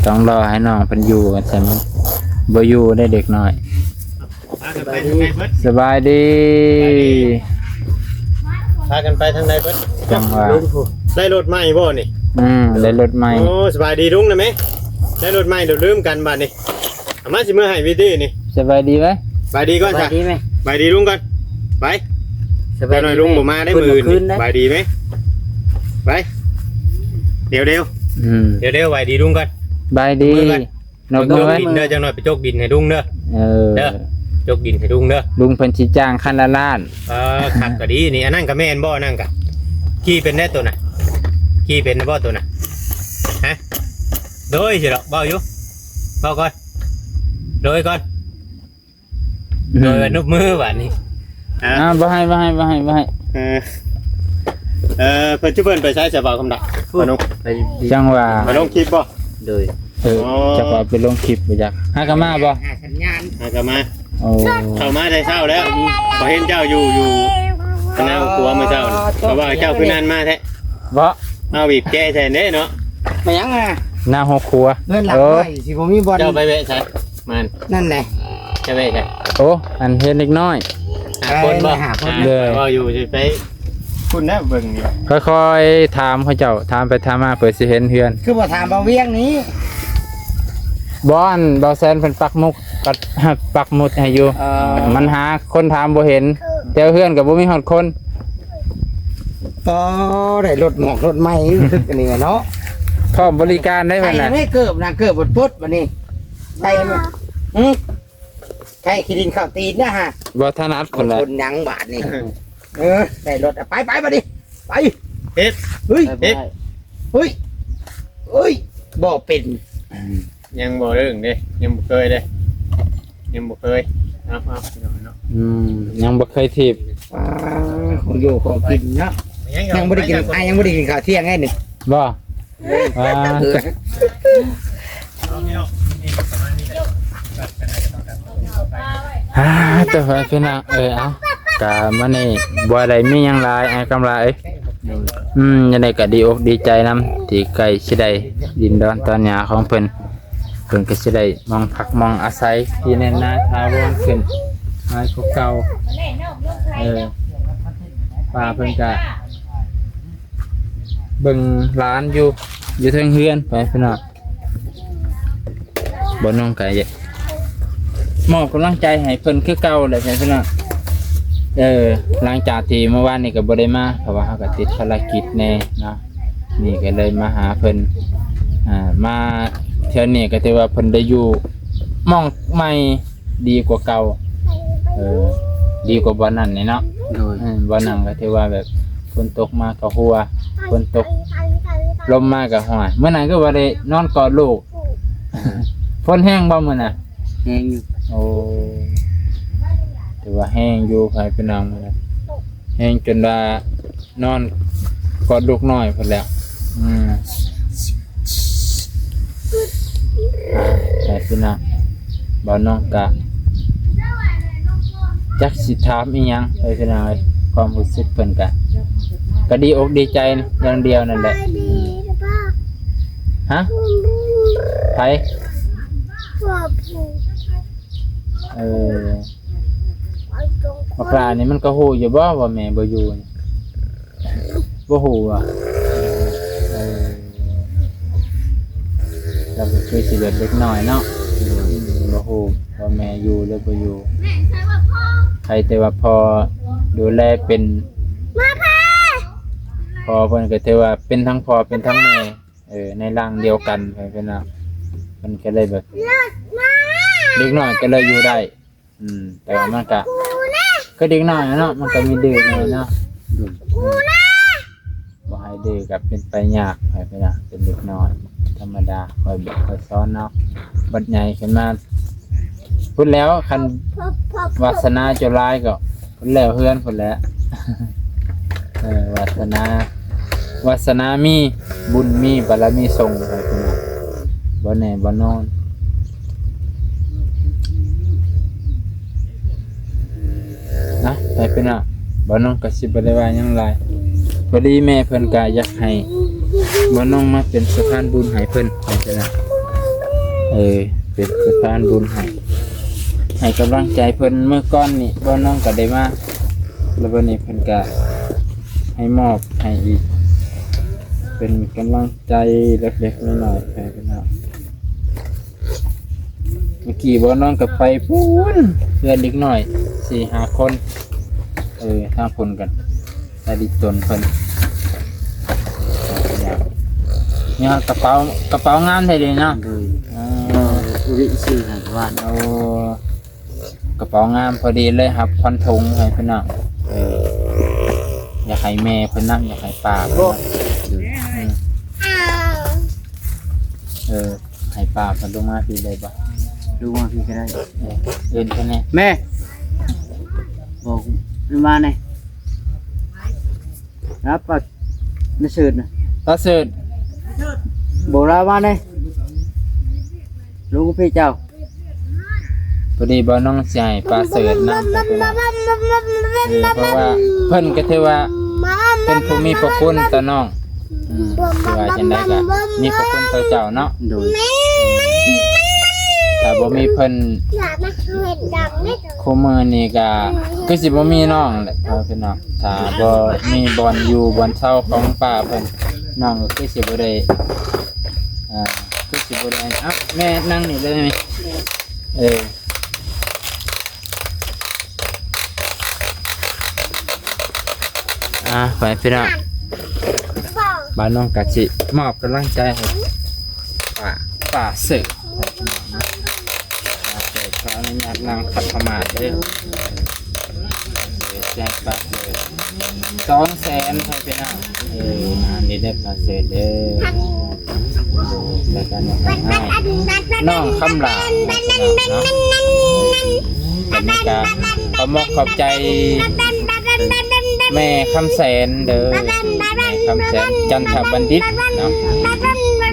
ຕ້ອງລໍໃຫ້ນ້ອງເພິ່ນຢູ່ກັນຊັ້ນ ບໍ່ຢູ່ໄດ້ເດັກນ້ອຍ. ພາກັນໄປທາງໃດເບິດ? ສະບາຍດີ ພາກັນໄປທາງໃດເບິດ? ຈັ່ງວ່າ ໄດ້ລົດໃໝ່ບໍ່ນີ້? ອືມ ໄດ້ລົດໃໝ່. ໂອ້ ສະບາຍດີລຸງນະແມ່ ໄດ້ລົດໃໝ່ ດຽວລືມກັນບາດນີ້. ເອົາມາ ຊິເມືອໃຫ້ວິທີນີ້. ສະບາຍດີໄວ ສະບາຍດີກ່ອນ ສະບາຍດີແມ່ ສະບາຍດີລຸງກ່ອນ ໄປ. ສະບາຍດີ ຈັກໜ້ອຍລຸງບໍ່ມາໄດ້ມື້ອື່ນນີ້. ສະບາຍດີແມ່ ໄປ ດຽວໆ ອືມ ດຽວໆ ສະບາຍດີລຸງກ່ອນ ສະບາຍດີ. ນອກມືໄວ້ ຈົກດິນເດີ ຈັກໜ້ອຍໄປຈົກດິນໃຫ້ລຸງເດີ. ເອີ ເດີ ຈົກດິນໃຫ້ລຸງເດີ ລຸງເພິ່ນຊິຈ້າງຄັນລະລ້ານ. ເອີ ຄັກກໍດີນີ້ ອັນນັ້ນກໍແມ່ນບໍ່? ອັນນັ້ນກໍຂີ່ເປັນແດ່ໂຕນະ ຂີ່ເປັນບໍ່ໂຕນະ? ຮະ ໂດຍຊິດອກ ເວົ້າຢູ່ ເວົ້າກ່ອນ ໂດຍກ່ອນ. ໂດຍວ່ານົບມືບາດນີ້. ອ່າ ອ່າ ບໍ່ໃຫ້ ບໍ່ໃຫ້ ບໍ່ໃຫ້ ບໍ່ໃຫ້. ເອີ ເອີ ເພິ່ນ ເພິ່ນໄປໃສ ສະບ່າວຄຳດຳ? ມານຸ ໄປ ຈັ່ງວ່າ ມາລົງຄລິບບໍ່? ໂດຍ ເອີ ອໍ ຈັກວ່າໄປລົງຄລິບບໍ່ຈັກ. ຫາກະມາບໍ່? ຫາສັນຍານ ຫາກະມາ. ໂອ້ ເຂົ້າມາແຕ່ເຊົ້າແລ້ວ ພໍເຫັນເຈົ້າຢູ່ ຢູ່ຄະນະຄົວມື້ເຊົ້ານີ້ ເພາະວ່າເຈົ້າຄືນານມາແທ້. ບໍ່ ເອົາ ບີບແກໃສ່ເດ້ເນາະ. ໄປຫຍັງນະ? ໜ້າຫົວຄົວ. ເຮືອນຫຼັງ ເອີ ໃໝ່ຊິບໍ່ມີບ່ອນ. ເຈົ້າໄປແວະໃສ? ມາ ນັ້ນແຫຼະ ຈະໄປໃສ? ໂອ້ ອັນເຮືອນເດັກນ້ອຍ ຫ້າຄົນບໍ່? ຫ້າຄົນ ເອີ ເວົ້າຢູ່ຊິໄປ ພຸ້ນແຫຼະເບິ່ງນີ້ ຄ່ອຍໆຖາມເຂົາເຈົ້າ ຖາມໄປຖາມມາເພື່ອຊິເຫັນເຮືອນ. ຄືບໍ່ຖາມບ່າວວຽງນີ້? ບໍ່ ອັນບ່າວແສນເພິ່ນປັກໝຸດ ປັກ ປັກໝຸດໃຫ້ຢູ່. ເອີ ມັນຫາຄົນຖາມບໍ່ເຫັນ ແຖວເຮືອນກໍບໍ່ມີຮອດຄົນ. ກໍໄດ້ລົດໝອກລົດໄມ້ຄືກັນນີ້ແຫຼະເນາະ ພ້ອມບໍລິການໄດ້ ໃສ່ ເພິ່ນນະ ໃຫ້ເກີບນະ ເກີບບົດປົດບັດນີ້ ໃສ່ ຫຶ ໃສ່ຂີ້ດິນເຂົ້າຕີນນະຮະ ບໍ່ຖະໜັດພຸ້ນແຫຼະ ຄົນຫຍັງບາດນີ້. ເອີ ໃສ່ລົດ ໄປ ໄປ ໄປບັດນີ້ ໄປ. ເຮັດ ເຮີ້ຍ ເຮັດ ເຮີ້ຍ ເຮີ້ຍ ບໍ່ເປັນ ອືມ ຍັງບໍ່ເລີ່ມເດ້ ຍັງບໍ່ເຄີຍເດ້ ຍັງບໍ່ເຄີຍ. ເອົາ ເອົາ ພີ່ນ້ອງເນາະ ອືມ ຍັງບໍ່ເຄີຍຖີບ. ອ່າ ຂອງຢູ່ຂອງກິນເນາະ ຍັງບໍ່ໄດ້ກິນ ອ້າຍຍັງບໍ່ໄດ້ກິນຂ້າວທ່ຽງໄດ໋ນີ້. ບໍ່? ອ່າ ອ່າ ແຕ່ວ່າພີ່ນ້ອງເອີຍ ເອົາ ກະມື້ນີ້ບໍ່ໄດ້ມີຫຍັງຫຼາຍ ອ້າຍກຳລາເອີຍ. ອືມ ຈັ່ງໃດກະດີອົກດີໃຈນຳ ທີ່ໃກ້ຊິໄດ້ດິນດອນຕອນຫຍ້າຂອງເພິ່ນ ເພິ່ນກໍຊິໄດ້ໝ່ອງພັກໝ່ອງອາໄສທີ່ແໜ້ນໜາຖາວອນຂຶ້ນ ຫຼາຍກວ່າເກົ່າ. ເອີ ປ້າເພິ່ນກະ ເບິ່ງຫຼານຢູ່ ຢູ່ເທິງເຮືອນໄປພີ່ນ້ອງ. ບ່າວນົງກະຢາກມອບກຳລັງໃຈໃຫ້ເພິ່ນຄືເກົ່າແຫຼະພີ່ນ້ອງ. ເອີ ຫຼັງຈາກທີ່ມື້ວານນີ້ກໍບໍ່ໄດ້ມາ ເພາະວ່າເຮົາກໍຕິດພາລະກິດແດ່ເນາະ ນີ້ກໍເລີຍມາຫາເພິ່ນ. ອ່າ ມາເທື່ອນີ້ກໍຖືວ່າເພິ່ນໄດ້ຢູ່ໝ່ອງໃໝ່ ດີກວ່າເກົ່າ ເອີ ດີກວ່າບ່ອນນັ້ນແດ່ເນາະ. ໂດຍ ເອີ ບ່ອນນັ້ນກໍຖືວ່າແບບຝົນຕົກມາກໍຮົ່ວ ຝົນຕົກລົມມາກໍຮົ່ວ. ມື້ນັ້ນຄືວ່າໄດ້ນອນກອດລູກ ຝົນແຮງບໍ່ມື້ນັ້ນ? ແຮງຢູ່. ໂອ້ ຖືວ່າແຮງຢູ່ ໃຜເປັນນາງມື້ນັ້ນ ແຮງຈົນວ່າ ນອນກອດລູກນ້ອຍພຸ້ນແຫຼະ. ອືມ ອ່າ ແຕ່ພີ່ນ້ອງ ບ່າວນົງກະຈັກຊິຖາມອີ່ຫຍັງເອີຍພີ່ນ້ອງເອີຍ. ຄວາມຮູ້ສຶກເພິ່ນກະ ກະດີອົກດີໃຈຢ່າງດຽວນັ້ນແຫຼະ. ຮະ? ໃຜ? ເອີ ບັກຫຼ້ານີ້ມັນກໍຮູ້ຢູ່ບໍ່ວ່າແມ່ບໍ່ຢູ່ນີ້? ບໍ່ຮູ້ຫວາ? ເອີ ລາວກໍຄືຊິແບບເດັກນ້ອຍເນາະ ບໍ່ຮູ້ວ່າແມ່ຢູ່ຫຼືບໍ່ຢູ່. ໃຄແຕ່ວ່າພໍ່ດູແລເປັນ ພໍ່ເພິ່ນກໍຖືວ່າເປັນທັງພໍ່ເປັນທັງແມ່ ເອີ ໃນຮ່າງດຽວກັນ ເພິ່ນເນາະ ເພິ່ນກໍເລີຍແບບ ເດັກນ້ອຍກໍເລີຍຢູ່ໄດ້. ອືມ ແຕ່ວ່າມັນກະຄືເດັກນ້ອຍເນາະ ມັນກະມີດື້ແດ່ເນາະ. ບໍ່ໃຫ້ດື້ກະເປັນໄປຍາກ ໃຫ້ເປັນ ເປັນເດັກນ້ອຍທຳມະດາ ຄ່ອຍບອກຄ່ອຍສອນເນາະ. ບັດໃຫຍ່ຂຶ້ນມາພຸ້ນແລ້ວ ຄັນວາດສະໜາເຈົ້າຫຼາຍກໍພຸ້ນແລ້ວ ເຮືອນພຸ້ນແຫຼະ. ເອີ ວາດສະໜາ ວາດສະໜາມີ ບຸນມີ ບາລະມີສົ່ງໃຫ້ເພິ່ນ ບໍ່ແນ່ບໍ່ນອນ. ນະ ໃຫ້ເພິ່ນນະ ບ່າວນົງກໍຊິບໍ່ໄດ້ວ່າຫຍັງຫຼາຍ. ພໍດີແມ່ເພິ່ນກໍຢາກໃຫ້ບ່າວນົງມາເປັນສະພານບຸນໃຫ້ເພິ່ນ ໃຫ້ເພິ່ນນະ ເອີ ເປັນສະພານບຸນໃຫ້ ໃຫ້ກຳລັງໃຈເພິ່ນ. ມື້ກ່ອນນີ້ບ່າວນົງກໍໄດ້ມາ ແລ້ວບັດນີ້ເພິ່ນກະໃຫ້ມອບໃຫ້ອີກ ເປັນກຳລັງໃຈເລັກໆນ້ອຍໆ ໃຫ້ເພິ່ນເນາະ. ເມື່ອກີ້ບ່າວນົງກໍໄປພຸ້ນ ເພື່ອນເດັກນ້ອຍສີ່ຫ້າຄົນ ເອີ ທາງພຸ້ນກັນ ຕາດິຕົນເພິ່ນ. ນີ້ກະເປົາ ກະເປົາງາມແທ້ເດເນາະ. ໂດຍ ເອີ ອຸລິຊື່ໃຫ້ຫວານ ໂອ້ ກະເປົາງາມ ພໍດີເລີຍຮັບຄວັນຖົງໃຫ້ພີ່ນ້ອງ. ເອີ ຢາກໃຫ້ແມ່ເພິ່ນນຳ ຢາກໃຫ້ປ້າເພິ່ນນຳ. ອືມ ເອີ ໃຫ້ປ້າເພິ່ນລົງມາພີ້ໄດ້ບໍ່? ລົງມາພີ້ກໍໄດ້. ເອີ ເອີ້ນເພິ່ນແດ່. ແມ່ ບອກມາແດ່. ນະ ປ້ານະເສີດນະ ປ້າເສີດ ບອກລາວມາແດ່ ລຸງກັບພີ່ເຈົ້າ. ພໍດີບ່າວນົງຊິໃຫ້ປ້າເສີດນຳ ເພາະວ່າເພິ່ນກໍຖືວ່າເປັນຜູ້ມີພະຄຸນຕໍ່ນ້ອງ. ອືມ ຊິວ່າຈັ່ງໃດກໍມີພະຄຸນຕໍ່ເຈົ້າເນາະ. ໂດຍ. ຖ້າບໍ່ມີເພິ່ນ ຢາກມາເຮັດດອກເມັດ ຄູ່ມື້ນີ້ກະຄືຊິບໍ່ມີນ້ອງແຫຼະພີ່ນ້ອງ. ຖ້າບໍ່ມີບ່ອນຢູ່ບ່ອນເຊົາຂອງປ້າເພິ່ນ ນ້ອງກໍຄືຊິບໍ່ໄດ້ ອ່າ ຄືຊິບໍ່ໄດ້ ເອົ້າ ແມ່ນັ່ງນີ້ເລີຍ ເອີ ອ່າ ໄປພີ່ນ້ອງ ບ່າວນ້ອງກະຊິມອບກຳລັງໃຈໃຫ້ປ້າ ປ້າເສີບ ປ້າເສີບ ຂໍອະນຸຍາດນັ່ງຂັດສະມາດເດີ ແຈ້ງປ້າເສີບ ສອງແສນ ໃຫ້ພີ່ນ້ອງ ເອີ ອັນນີ້ເດີປ້າເສີບເດີ ແລ້ວກໍນ້ອງຄຳຫຼ້າ ນ້ອງຄຳຫຼ້າເນາະ ອັນນີ້ກໍຂອບອົກຂອບໃຈແມ່ຄຳແສນເດີ ແມ່ຄຳແສນ ຈັນທະບັນດິດເນາະ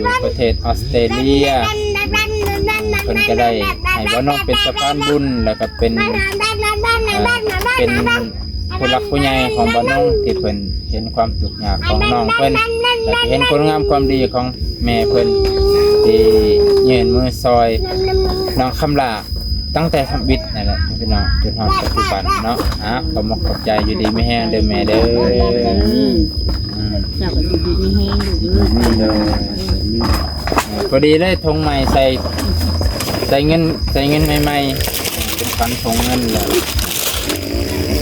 ຢູ່ປະເທດອອສເຕຣເລຍ ເພິ່ນກໍໄດ້ໃຫ້ບ່າວນ້ອງເປັນສະພານບຸນ ແລ້ວກໍເປັນ ເປັນ ຜູ້ຫຼັກຜູ້ໃຫຍ່ຂອງບ່າວນ້ອງ ທີ່ເພິ່ນເຫັນຄວາມທຸກຍາກຂອງນ້ອງເພິ່ນ ແລະ ເຫັນຄຸນງາມຄວາມດີຂອງແມ່ເພິ່ນ ທີ່ຍື່ນມືຊ່ອຍນ້ອງຄຳຫຼ້າ ຕັ້ງແຕ່ທຳອິດນັ້ນແຫຼະພີ່ນ້ອງ ຈົນຮອດປັດຈຸບັນເນາະ. ອ່າ ຂອບມຸກຂອບໃຈ ຢູ່ດີມີແຮງເດີແມ່ເດີ. ອືມ ເຈົ້າກໍຢູ່ດີມີແຮງລູກເອີຍ. ເອີ ພໍດີເລີຍ ຖົງໃໝ່ໃສ່ ໃສ່ເງິນ ໃສ່ເງິນໃໝ່ໆ ເປັນຂວັນຖົງເງິນແລ້ວ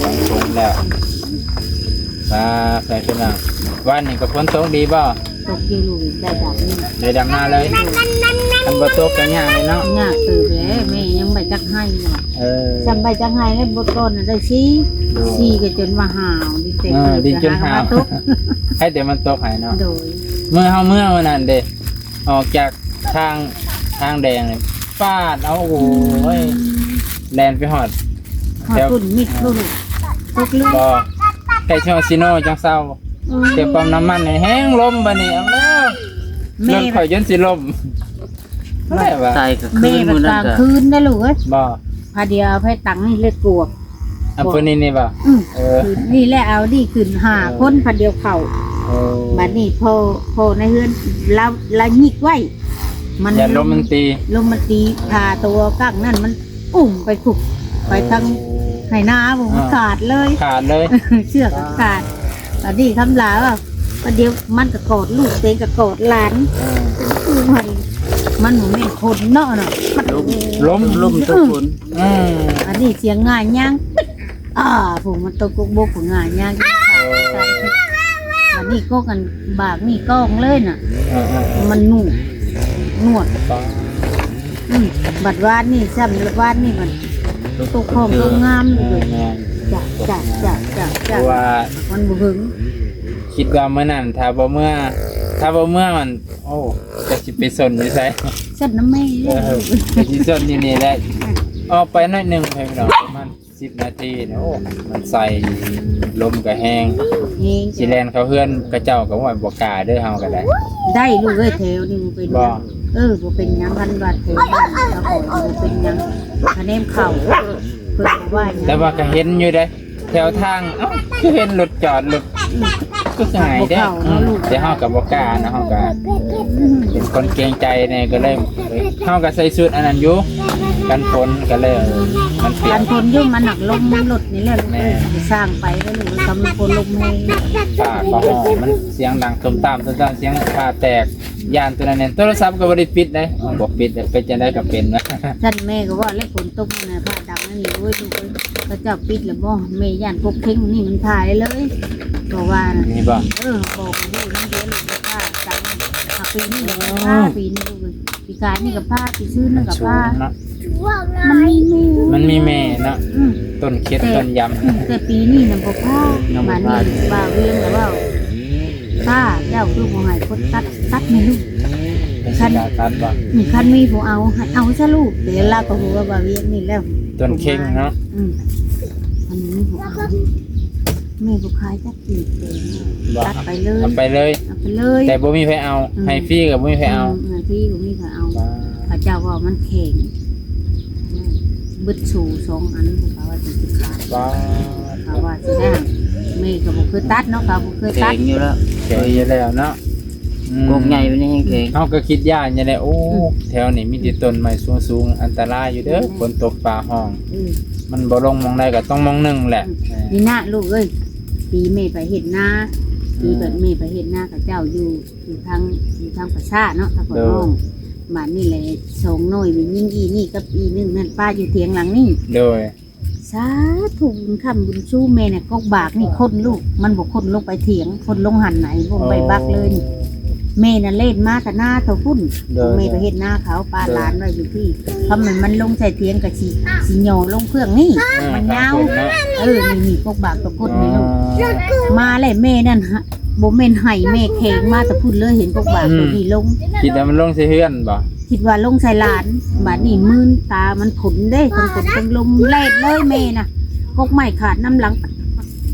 ຂວັນຖົງແລ້ວ. ປາ ໃສ່ພີ່ນ້ອງ ວານນີ້ກໍຝົນຕົກດີບໍ່? ຕົກຢູ່ລູກ ໄດ້ດຳນາ ໄດ້ດຳນາເລີຍ. ຄັນບໍ່ຕົກກໍຍາກເລີຍເນາະ ຍາກເຕີບແຫຼະ ແມ່ຍັງບໍ່ຈັກໄຮ່ເນາະ. ເອີ ສ່ຳໃບຈັກໄຮ່ແລ້ວ ບົດກ່ອນນະໄດ້ສີ່ ສີ່ກໍຈົນວ່າຫາວ ດີແຕ່ ເອີ ດີຈົນຫາວ ໃຫ້ແຕ່ມັນຕົກໃຫ້ເນາະ. ໂດຍ ມື້ເຮົາເມືອມື້ນັ້ນເດ້ ອອກຈາກທາງ ທາງແດງນີ້ ປາດ ເອົາ ໂອ້ຍ ແລ່ນໄປຮອດ ຮອດ ແຖວ ພຸ້ນມິດພຸ້ນ ຕົກເລືອດ ບໍ່ ໃກ້ຊິຮອດຊີໂນຈັ່ງເຊົາ. ອືມ ແຖວປ້ຳນ້ຳມັນນີ້ແຮງລົມບາດນີ້ ເອົາແລ້ວ ແມ່ ລົດຂ້ອຍຈົນຊິລົ້ມ ແມ່ວ່າ ຕາຍກາງຄືນມື້ນັ້ນກະ ແມ່ວ່າກາງຄືນໄດ໋ລູກເອີຍ. ບໍ່ ພາດຽວເອົາໄຟຕັງນີ້ເລີຍກວກ ອັນເພິ່ນນີ້ ນີ້ບໍ່? ອືມ ເອີ ຄືນນີ້ແຫຼະ ເອົາດີຂຶ້ນຫ້າ ເອີ ຄົນ ພັດດຽວເຂົ້າ. ໂອ້ ບັດນີ້ພໍ່ ພໍ່ໃນເຮືອນລາວ ລາວຍິກໄວ້ ມັນ ຢ້ານລົມມັນຕີ ລົມມັນຕີ ພາໂຕກັ້ງນັ້ນມັນອຸ້ມໄປພຸ້ນ ໄປທາງ ໂອ້ ໄຮ່ນາພຸ້ນ ອ່າ ຂາດເລີຍ ຂາດເລີຍ ເຊືອກກໍຂາດ. ບັດນີ້ຄຳຫຼ້າວ່າ ບັດດຽວມັນກໍກອດລູກ ໂຕເອງກໍກອດຫຼານ ອ່າ ມັນ ມັນບໍ່ແມ່ນຄົນເນາະ ເນາະ ລົມ ລົມຕົກຝົນ. ອືມ ອັນນີ້ສຽງງ່າຍຍ່າງ ອາ ຜູ້ມັນຕົກກົກບົກຜູ້ງ່າຍຍ່າງ ເອີ ອັນນີ້ກົກອັນບາກນີ້ກ້ອງເລີຍນະ ເອີໆໆ ມັນໜູດ ໜວດ ອືມ ບັດວານນີ້ຊ້ຳ ວານນີ້ມັນຕົກຂອງຕົກງາມເລີຍ. ແມ່ນໆ ຈ້ະ ຈ້ະ ຈ້ະ ຈ້ະ ເພາະວ່າມັນບໍ່ເຖິງ ຄິດວ່າມື້ນັ້ນຖ້າບໍ່ເມືອ ຖ້າບໍ່ເມືອມັນ ໂອ້ ຈັກຊິໄປຊົນຢູ່ໃສ ຊົນນຳແມ່ ເອີ ຊິຊົນຢູ່ນີ້ແຫຼະ ອອກໄປໜ້ອຍໜຶ່ງ ປະມານສິບນາທີນີ້ ໂອ້ ມັນໃສ່ ລົມກໍແຮງ ແຮງ ຊິແລ່ນເຂົ້າເຮືອນເຂົາເຈົ້າກໍວ່າບໍ່ກ້າເດີ ເຮົາກໍໄດ້ ໄດ້ລູກເອີຍ ແຖວນີ້ບໍ່ເປັນຫຍັງ ບໍ່ ເອີ ບໍ່ເປັນຫຍັງ ຄັນວ່າແຖວບ້ານເຮົາກໍບໍ່ເປັນຫຍັງ ຄະແນນເຂົ້າ ເພິ່ນບໍ່ວ່າຫຍັງ ແຕ່ວ່າກໍເຫັນຢູ່ເດ້ ແຖວທາງ ເອົ້າ ຄືເຫັນລົດຈອດ ລົດ ອືມ ຄືງ່າຍແທ້ ບໍ່ເຂົ້າເນາະ ອືມ ແຕ່ເຮົາກໍບໍ່ກ້ານະ ເຮົາກໍ ອືມ ເປັນຄົນເກງໃຈແດ່ ກໍເລີຍ ເຮົາກໍໃສ່ຊຸດອັນນັ້ນຢູ່ ກັນຝົນ ກໍເລີຍ ມັນປຽກ ກັນຝົນຢູ່ ມັນໜັກລົມລົດນີ້ແຫຼະ ແມ່ນ ສ້າງໄປແລ້ວ ຖ້າມັນຝົນລົມແຮງ ຟ້າກໍຮ້ອງ ມັນສຽງດັງຕຸ້ມຕາມ ຕຸ້ມຕາມ ສຽງຟ້າແຕກ ຢ້ານຕົວນັ້ນແນ່ ໂທລະສັບກໍບໍ່ໄດ້ປິດເດ້ ບໍ່ປິດເດ້ ເປັນຈັ່ງໃດກໍເປັນ ຊັ້ນແມ່ກໍວ່າແລ້ວ ຝົນຕົກນະ ຟ້າດັງອັນນີ້ ໂອ້ຍ ລູກເອີຍ ເຂົາເຈົ້າປິດແລ້ວບໍ່? ແມ່ຢ້ານກົກເຄັງນີ້ມັນຖ່າຍເລີຍ ເພາະວ່າ ນີ້ບໍ່? ເອີ ບອກຢູ່ນຳເດ້ ລູກບໍ່ກ້າ ຈັ່ງຫາກປີນີ້ບໍ່ກ້າ ປີນີ້ລູກເອີຍ ປີກາຍນີ້ກໍຜ່າ ປີຊືນນີ້ກໍຜ່າ ມັນສູງເນາະ ມັນມີແມ່ ມັນມີແມ່ເນາະ ອືມ ຕົ້ນເຂັດ ແຕ່ ຕົ້ນຢຳ ອືມ ແຕ່ປີນີ້ນະບໍ່ຜ່າ ຍັງບໍ່ຜ່າ ບາດນີ້ບ່າວວຽງລະເວົ້າ ປ້າເຈົ້າຄືບໍ່ໃຫ້ຄົນຕັດ ຕັດແມ່ລູກ ເປັນ ຄັນ ຊິກາຕັດບໍ່? ອືມ ຄັນມີຜູ້ເອົາ ໃຫ້ເອົາຊະລູກ ແຕ່ລາວກໍຮູ້ວ່າບ່າວວຽງນີ້ແລ້ວ ຕົ້ນເຄັງເນາະ ອືມ ຄັນມີຜູ້ເອົາ ແມ່ບໍ່ຂາຍຈັກກີບເລີຍ ບໍ່ ຕັດໄປເລີຍ ເອົາໄປເລີຍ ເອົາໄປເລີຍ ແຕ່ບໍ່ມີໃຜເອົາ ອືມ ໃຫ້ຟຣີກໍບໍ່ມີໃຜເອົາ ອືມ ໃຫ້ຟຣີບໍ່ມີໃຜເອົາ ວ້າ ເຂົາເຈົ້າວ່າມັນແຂງ ເບິດໂສ້ສອງອັນ ເຂົາວ່າຈະຂາຍ ວ້າ ເຂົາວ່າຊິໄດ້ ແມ່ກໍບໍ່ເຄີຍຕັດເນາະ ເຂົາບໍ່ເຄີຍຕັດ ແຂງຢູ່ແລ້ວ ແຂງຢູ່ແລ້ວເນາະ ອືມ ກົກໃຫຍ່ປານນີ້ແຮງແຂງ. ເຮົາກໍຄິດຢ້ານຢູ່ແຫຼະ ໂອ້ ອືມ ແຖວນີ້ມີແຕ່ຕົ້ນໄມ້ສູງໆ ອັນຕະລາຍຢູ່ເດີ ອືມ ຝົນຕົກຟ້າຮ້ອງ ອືມ ມັນບໍ່ລົງໝ່ອງໃດກໍຕ້ອງໝ່ອງໜຶ່ງແຫຼະ. ອືມ ເອີ ນີ້ນະລູກເອີຍ ປີແມ່ໄປເຮັດນາ ອືມ ປີແບບແມ່ໄປເຮັດນາ ເຂົາເຈົ້າຢູ່ ຢູ່ທາງ ຢູ່ທາງປ່າຊ້າເນາະ ທາງ ໂດຍ ຂອງນ້ອງ ບາດນີ້ແຫຼະ ສອງນ້ອຍແມ່ຍິງອີ່ນີ້ກັບອີ່ໜຶ່ງນັ້ນ ປະຢູ່ຖຽງຫຼັງນີ້ ໂດຍ ສາທຸ ບຸນຄ້ຳບຸນຊູ ແມ່ນະ ກົກບາກນີ້ຄົນລູກ ມັນບໍ່ຄົນລົງໄປຖຽງ ຄົນລົງຫັ້ນນະ ໃຫ້ວົງໃບບັກເລີຍນີ້ ແມ່ນະເລ່ນມາແຕ່ນາເທົ່າພຸ້ນ ໂດຍ ແມ່ໄປເຮັດນາເຂົາ ປະ ໂດຍ ຫຼານໄວ້ຢູ່ພີ້ ຄຳແມ່ນມັນລົງໃສ່ຖຽງກໍຊິ ຊິຫຍໍ້ລົງເຄື່ອງນີ້ ເອີ ມັນຍາວ ເອີ ນີ້ ນີ້ ກົກບາກຕົວກົດນີ້ລູກ ມາແລ້ວແມ່ນັ້ນ ບໍ່ແມ່ນໄຫ້ ແມ່ແຂງມາແຕ່ພຸ້ນເລີຍ ເຫັນກົກບາກ ອືມ ຕົວນີ້ລົງ ຄິດວ່າມັນລົງໃສ່ເຮືອນບໍ່? ຄິດວ່າລົງໃສ່ຫຼານ ບາດນີ້ມືນຕາມັນຜົນເດ້ ທັງຝົນທັງລົມ ແລ່ນເລີຍແມ່ນະ ກົກໄມ້ຂາດນຳຫຼັງ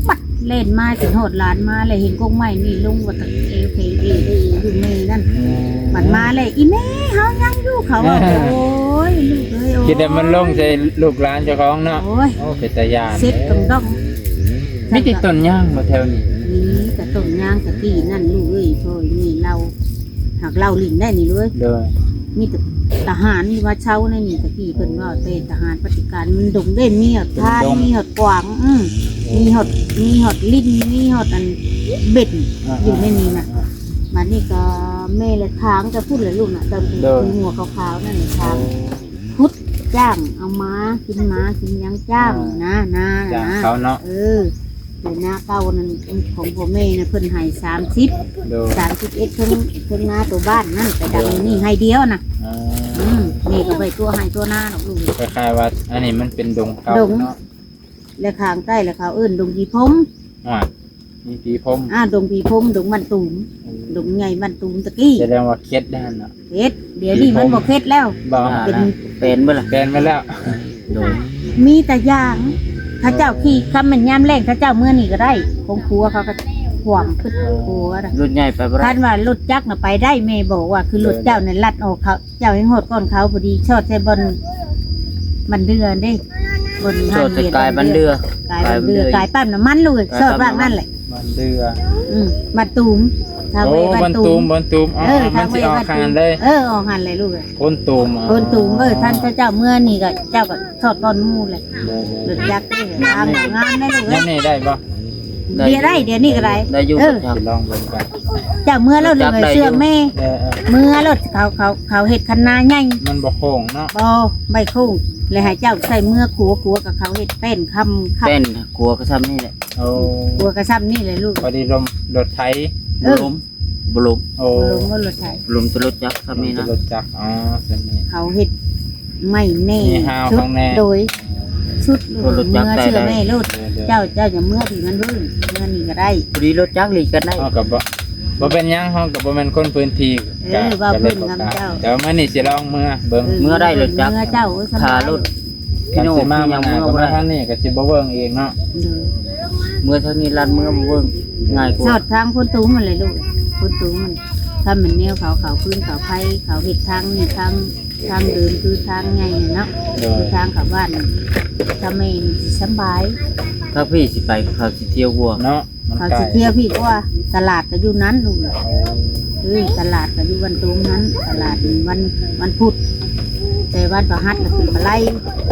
ປັດ ແລ່ນມາຈົນຮອດຫຼານມາ ແລ້ວເຫັນກົກໄມ້ນີ້ລົງວ່າຕະເອວເພເອເອຢູ່ແມ່ນັ້ນ ອືມ ບັດມາແລ້ວ ອີແມ່ເຮົາຍັງຢູ່ ເຂົາວ່າ ໂອ້ຍ ລູກເອີຍ ໂອ້ຍ ຄິດວ່າມັນລົງໃສ່ລູກຫຼານເຈົ້າຂອງເນາະ ໂອ້ຍ ໂອ້ ເປັນຕາຢ້ານ ເຊັດກຳດອງ ມີແຕ່ຕົ້ນຍາງບໍ່ແຖວນີ້? ມີແຕ່ຕົ້ນຍາງຕະກີ້ນັ້ນລູກເອີຍ ພໍ່ແມ່ເລົ່າ ຫາກເລົ່າຫຼິ້ນໄດ້ນີ້ເລີຍ ໂດຍ ມີແຕ່ທະຫານທີ່ມາເຊົ່າໃນນີ້ ຕະກີ້ເພິ່ນເວົ້າ ແຕ່ທະຫານປະຕິການມັນດົງເດ້ ມີຮອດທ່ານ ເປັນດົງ ມີຮອດກວາງ ອື ໂອ້ ມີຮອດ ມີຮອດລິ່ນ ມີຮອດອັນເບັນ ອ່າໆ ຢູ່ໃນນີ້ນະ ອ່າໆ ບາດນີ້ກໍແມ່ລະທາງແຕ່ພຸ້ນແຫຼະລູກນະ ແຕ່ ໂດຍ ຫົວຂາວໆນັ້ນທາງ ໂອ້ ຂຸດຈ້າງເອົາມາ ກິນໝາກິນຫຍັງຈ້າງ ອ່າ ນາ ນາ ຈ້າງເຂົາເນາະ ເອີ ແຕ່ນາເກົ່ານັ້ນຂອງພໍ່ແມ່ນະ ເພິ່ນໃຫ້ສາມສິບ ໂດຍ ສາມສິບເອັດ ເທິງ ເທິງນາຕົວບ້ານນັ້ນ ໄປດຳ ໂດຍ ນີ້ໄຮ່ດຽວນະ ອ່າ ອືມ ແມ່ກໍໄປຕົວໄຮ່ຕົວນາດອກລູກ ຄ້າຍໆວ່າອັນນີ້ມັນເປັນດົງເກົ່າ ດົງ ເນາະ ແລະຂ້າງໃຕ້ລະເຂົາເອີ້ນດົງຜີພົມ ອ່າ ມີຜີພົມ ອ່າ ດົງຜີພົມ ດົງບ້ານຕູມ ໂອ້ ດົງໃຫຍ່ບ້ານຕູມຕະກີ້ ສະແດງວ່າເຂັດໄດ້ຫັ້ນນະ ເຂັດ ດຽວນີ້ມັນບໍ່ເຂັດແລ້ວ ບໍ່ ເປັນ ເປັນເບິດລະ ເປັນເບິດແລ້ວ ໂດຍ ມີແຕ່ຢາງ ເຂົາເຈົ້າຂີ່ ຄຳແມ່ນຍາມແລງ ເຂົາເຈົ້າເມືອນີ້ກໍໄດ້ ຂອງຄົວເຂົາກໍຂວາງຂຶ້ນ ເອີ ຄົວນະ ລົດໃຫຍ່ໄປບໍ່ໄດ້ ຄັນວ່າລົດຈັກນະໄປໄດ້ ແມ່ບອກວ່າຄືລົດເຈົ້ານັ້ນລັດອອກ ເຂົາເຈົ້າແຮ່ງຮອດກ່ອນເຂົາ ພໍດີຊອດໃສ່ບ່ອນບ້ານເດືອເດ້ ບ່ອນ ຊອດໃສ່ກາຍບ້ານເດືອ ກາຍບ້ານເດືອ ກາຍບ້ານເດືອ ກາຍປ້ຳນ້ຳມັນລູກ ຊອດບ້ານນັ້ນແຫຼະ ບ້ານເດືອ ອືມ ບ້ານຕູມ ທາງ ໂອ້ ໄປບ້ານຕູມ ບ້ານຕູມ ອໍ ເອີ ມັນຊິອອກທາງນັ້ນເລີຍ ເອີ ອອກຫັ້ນແຫຼະລູກ ໂພນຕູມ ອໍ ໂພນຕູມ ເອີ ທ່ານເຈົ້າເມືອນີ້ກໍ ເຈົ້າກໍຊອດກ່ອນໝູ່ແຫຼະ ໂດຍໆ ລົດຈັກເດ້ ທາງງາມໄດ໋ລູກ ແນວນີ້ໄດ້ບໍ່? ດຽວໄດ້ ດຽວນີ້ກໍໄດ້ ໄດ້ຢູ່ ເອີ ລົດຈັກ ຊິລອງເບິ່ງກ່ອນ ເຈົ້າເມືອໂລດ ລົດຈັກໄດ້ຢູ່ ເຊື່ອແມ່ ເອີໆ ເມືອໂລດ ເຂົາ ເຂົາ ເຂົາເຮັດຄັນນາໃຫຍ່ ມັນບໍ່ໂຄ້ງເນາະ ບໍ່ ບໍ່ໂຄ້ງ ແລ້ວໃຫ້ເຈົ້າໃຊ້ເມືອຂົວ ຂົວກັບເຂົາເຮັດແປ້ນຄຳ ແປ້ນຂົວກໍຊ່ຳນີ້ແຫຼະ ໂອ້ ຂົວກໍຊ່ຳນີ້ແຫຼະລູກ ພໍດີລົມລົດໄຖ ເອີ ບໍ່ລົມ ບໍ່ລົມ ໂອ້ ບໍ່ລົມ ບໍ່ລົດໄຖ ລົມແຕ່ລົດຈັກຊ່ຳນີ້ນະ ລົດຈັກ ອໍ ຊ່ຳນີ້ ເຂົາເຮັດ ໄມ້ແນ່ ມີຮາວ ສຸດ ຂ້າງແນ່ ໂດຍ ສຸດ ໂອ້ ລົດຈັກ ເມືອເຊື່ອແມ່ໂລດ ໂດຍໆ ເຈົ້າ ເຈົ້າຢ່າເມືອທີ່ມັນເບິ່ງ ເມືອນີ້ກໍໄດ້ ພໍດີລົດຈັກຫຼີກກັນໄດ້ ເຮົາກໍບໍ່ ບໍ່ເປັນຫຍັງ ເຮົາກໍບໍ່ແມ່ນຄົນພື້ນທີ່ ເອີ ກໍ ເວົ້າ ກໍເລີຍ ເພິ່ນ ບໍ່ ນຳ ກ້າ ເຈົ້າ ແຕ່ວ່າມື້ນີ້ຊິລອງເມືອເບິ່ງ ເອີ ເມືອໄດ້ລົດຈັກ ເມືອເຈົ້າ ໂອ້ຍ ສະບາຍ ຄ່າລົດ ພີ່ນ້ອງ ຄັນຊິມາມື້ໜ້າກໍມາທາງນີ້ກໍຊິບໍ່ເບິ່ງອີກເນາະ ໂດຍ ເມືອທາງນີ້ລັດເມືອບໍ່ເບິ່ງ ງ່າຍກວ່າ ຊອດທາງໂພນຕູມຫັ້ນແຫຼະລູກ ໂພນຕູມມັນ ຖ້າແມ່ນແນວເຂົາ ເຂົາຟືນເຂົາໄຟ ເຂົາເຮັດທາງນີ້ທາງ ທາງເດີມຄືທາງໃຫຍ່ເນາະ ໂດຍ ຄືທາງເຂົ້າບ້ານ ຖ້າແມ່ນຊິສຳບາຍ ຖ້າພີ່ຊິໄປ ເຂົາຊິທ່ຽວກວ່າເນາະ ມັນໄກ ເຂົາຊິທ່ຽວພີ່ກວ່າ ຕະຫຼາດກໍຢູ່ນັ້ນລູກ ໂອ້ ເອີ ຕະຫຼາດກໍຢູ່ບ້ານຕູມນັ້ນ ຕະຫຼາດວັນ ວັນພຸດ ແຕ່ວັນພະຫັດລະຂຶ້ນມາໄລ່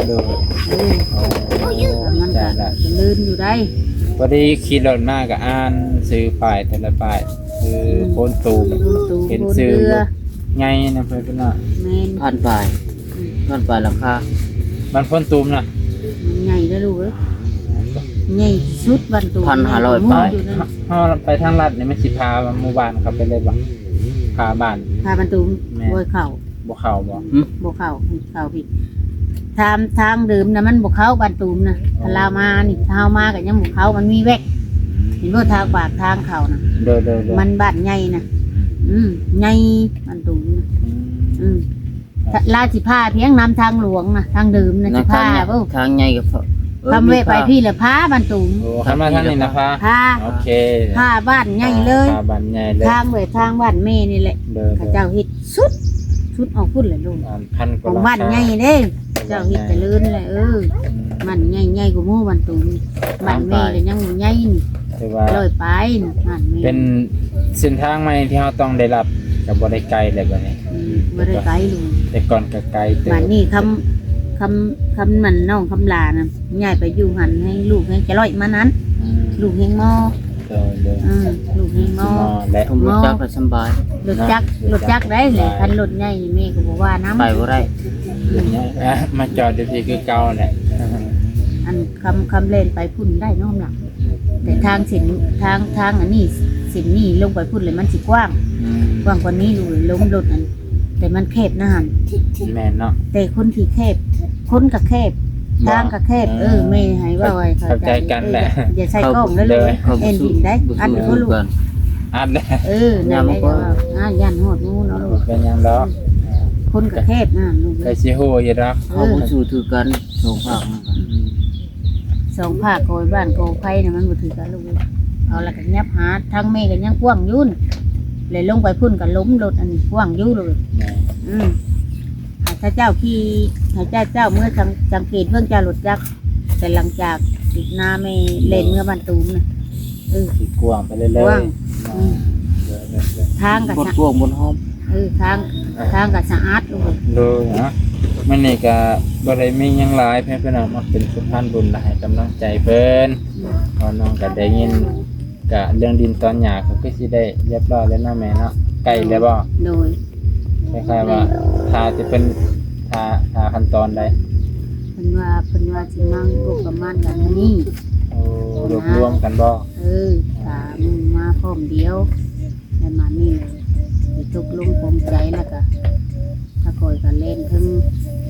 ໂດຍ ເອີ ໂອ້ ມັນກໍຈະລື່ນຢູ່ໄດ໋ ພໍດີຂີ່ລົດມາກໍອ່ານຊື່ປ້າຍແຕ່ລະປ້າຍ ຄື ອືມ ໂພນຕູມ ໂພນຕູມ ເຫັນຊື່ ໂພນເດືອ ໃຫຍ່ນະເພິ່ນເນາະ ແມ່ນ ພັນປາຍ ອືມ ພັນປາຍຫຼັງຄາ ບ້ານໂພນຕູມນະ ມັນໃຫຍ່ເດີລູກເອີຍ ໃຫຍ່ສຸດບ້ານຕູມ ພັນຫ້າຮ້ອຍປາຍ ເຮົາໄປທາງລັດນີ້ມັນຊິພາໝູ່ບ້ານເຂົ້າໄປເລີຍບໍ່? ພາບ້ານ ພາບ້ານຕູມ ແມ່ນ ບໍ່ເຂົ້າ ບໍ່ເຂົ້າບໍ່? ຫຶ? ບໍ່ເຂົ້າ ເຂົ້າຜິດ ທາງ ທາງເດີມນະ ມັນບໍ່ເຂົ້າບ້ານຕູມນະ ໂອ້ ຖ້າລາວມານີ້ ຖ້າເຮົາມາກໍຍັງບໍ່ເຂົ້າ ມັນມີແວັກ ເຫັນບໍ່ ທາງປາກທາງເຂົ້ານະ ໂດຍໆໆ ມັນບ້ານໃຫຍ່ນະ ອືມ ໃຫຍ່ບ້ານຕູມນະ ອືມ ອືມ ລາວຊິພາພຽງນຳທາງຫຼວງນະ ທາງເດີມນະ ຊິພາບໍ່ ທາງໃຫຍ່ກໍ ເອີ ຄຳແວະໄປພີ້ລະພາບ້ານຕູມ ໂອ້ ຄັນມາທາງນີ້ນະພາ ພາ ໂອເຄ ພາບ້ານໃຫຍ່ເລີຍ ພາບ້ານໃຫຍ່ເລີຍ ທາງແວະທາງບ້ານແມ່ນີ້ແຫຼະ ໂດຍໆ ເຂົາເຈົ້າເຮັດ ສຸດ ສຸດອອກພຸ້ນແຫຼະລູກ ອັນພັນກວ່າ ຂອງບ້ານໃຫຍ່ເດ້ ເຈົ້າເຮັດຈະເລີນແຫຼະ ເອີ ອືມ ບ້ານໃຫຍ່ ໃຫຍ່ກວ່າໝູ່ບ້ານຕູມ ບ້ານແມ່ກໍຍັງບໍ່ໃຫຍ່ນີ້ ຖືວ່າຮ້ອຍປາຍນີ້ ບ້ານແມ່ ເປັນເສັ້ນທາງໃໝ່ທີ່ເຮົາຕ້ອງໄດ້ລັດ ກໍບໍ່ໄດ້ໄກແລ້ວບັດນີ້ ອືມ ບໍ່ໄດ້ໄກລູກ ແຕ່ກ່ອນກໍໄກເຕີບ ບັດນີ້ຄຳ ຄຳ ຄຳນັ້ນ ນ້ອງຄຳຫຼ້ານະ ຍ້າຍໄປຢູ່ຫັ້ນ ແຮ່ງລູກແຮ່ງຈະລອຍມານັ້ນ ອືມ ລູກແຮ່ງມໍ ໂດຍ ໂດຍ ອືມ ລູກແຮ່ງມໍ ແລະ ລົດຈັກກໍສຳບາຍ ລົດຈັກ ລົດຈັກໄດ້ແຫຼະ ຄັນລົດໃຫຍ່ນີ້ແມ່ກໍບໍ່ວ່ານຳ ໄປບໍ່ໄດ້ ລົດໃຫຍ່ ມາຈອດຢູ່ພີ້ຄືເກົ່າແຫຼະ ອັນຄຳ ຄຳແລ່ນໄປພຸ້ນໄດ້ນ້ອງລະ ແຕ່ທາງເສັ້ນ ທາງ ທາງອັນນີ້ ເສັ້ນນີ້ລົງໄປພຸ້ນແລ້ວມັນຊິກວ້າງ ອືມ ກວ້າງກວ່ານີ້ຢູ່ ລົມລົດອັນ ແຕ່ມັນແຄບນະຫັ້ນ ແມ່ນເນາະ ແຕ່ຄົນທີ່ແຄບ ຄົນກໍແຄບ ບໍ່ ທາງກໍແຄບ ເອີ ເອີ ແມ່ໃຫ້ເວົ້າໃຫ້ເຂົ້າ ເຂົ້າໃຈກັນແຫຼະ ເອີ ຢ່າ ຢ່າໃສ່ກ້ອງເດີລູກ ເຂົາບໍ່ ແອນດິນໄດ້ ບໍ່ ອັດ ບໍ່ ບໍ່ ລູກ ອັດ ເອີ ນັ້ນແຫຼະ ຢ້ານຮອດງູເນາະ ບໍ່ເປັນຫຍັງດອກ ຄົນກໍແຄບນະລູກ ກໍຊິຮູ້ຢູ່ດອກ ເອີ ເຂົາບໍ່ສູ້ຖືກັນ ສອງພາກນັ້ນກໍ ອືມ ສອງພາກກໍບ້ານກໍໄພນະ ມັນບໍ່ຖືກກັນລູກເອີຍ ເອົາລະກໍຫຍັບຫາ ທາງແມ່ກໍຍັງກວ້າງຢູ່ ແລະລົງໄປພຸ້ນກໍລົມລົດ ອັນນີ້ກວ້າງຢູ່ລູກເອີຍ ແມ່ນ ອືມ ໃຫ້ເຈົ້າຂີ່ ໃຫ້ເຈົ້າ ເຈົ້າເມືອສັງ ສັງເກດເບິ່ງເຈົ້າລົດຈັກ ແຕ່ຫຼັງຈາກຕິດນາແມ່ແລ່ນເມືອບ້ານຕູມນະ ເອີ ຊິກວ້າງໄປເລື້ອຍໆ ກວ້າງ ເນາະ ອືມ ເດີໆໆ ທາງກໍ ບົດ ສະ ກວ້າງບົດຫອມ ເອີ ທາງ ທາງກໍສະອາດລູກເອີຍ ໂດຍເນາະ ມື້ນີ້ກໍບໍ່ໄດ້ມີຫຍັງຫຼາຍ ພຽງແຕ່ວ່າມາເປັນສະພານບຸນ ແລະໃຫ້ກຳລັງໃຈເພິ່ນ ອືມ ເພາະນ້ອງກໍໄດ້ຍິນ ກະເລື່ອງດິນຕອນຫຍ້າກໍຄືຊິໄດ້ຮຽບຮ້ອຍແລ້ວເນາະແມ່ເນາະ ໃກ້ແລ້ວບໍ່? ໂດຍ ຄ້າຍໆວ່າ ແມ່ນ ຖ້າທີ່ເພິ່ນ ຖ້າ ຖ້າຂັ້ນຕອນໃດ? ເພິ່ນວ່າ ເພິ່ນວ່າຊິມາງົບປະມານກັນມື້ນີ້ ໂອ້ ຮວບຮວມກັນບໍ່? ເອີ ຖ້າມາພ້ອມດຽວ ແລ້ວມານີ້ແຫຼະ ຊິຕົກລົງປົງໃຈ ແລ້ວກະ ຖ້າຂ້ອຍກໍແລ່ນເທິງ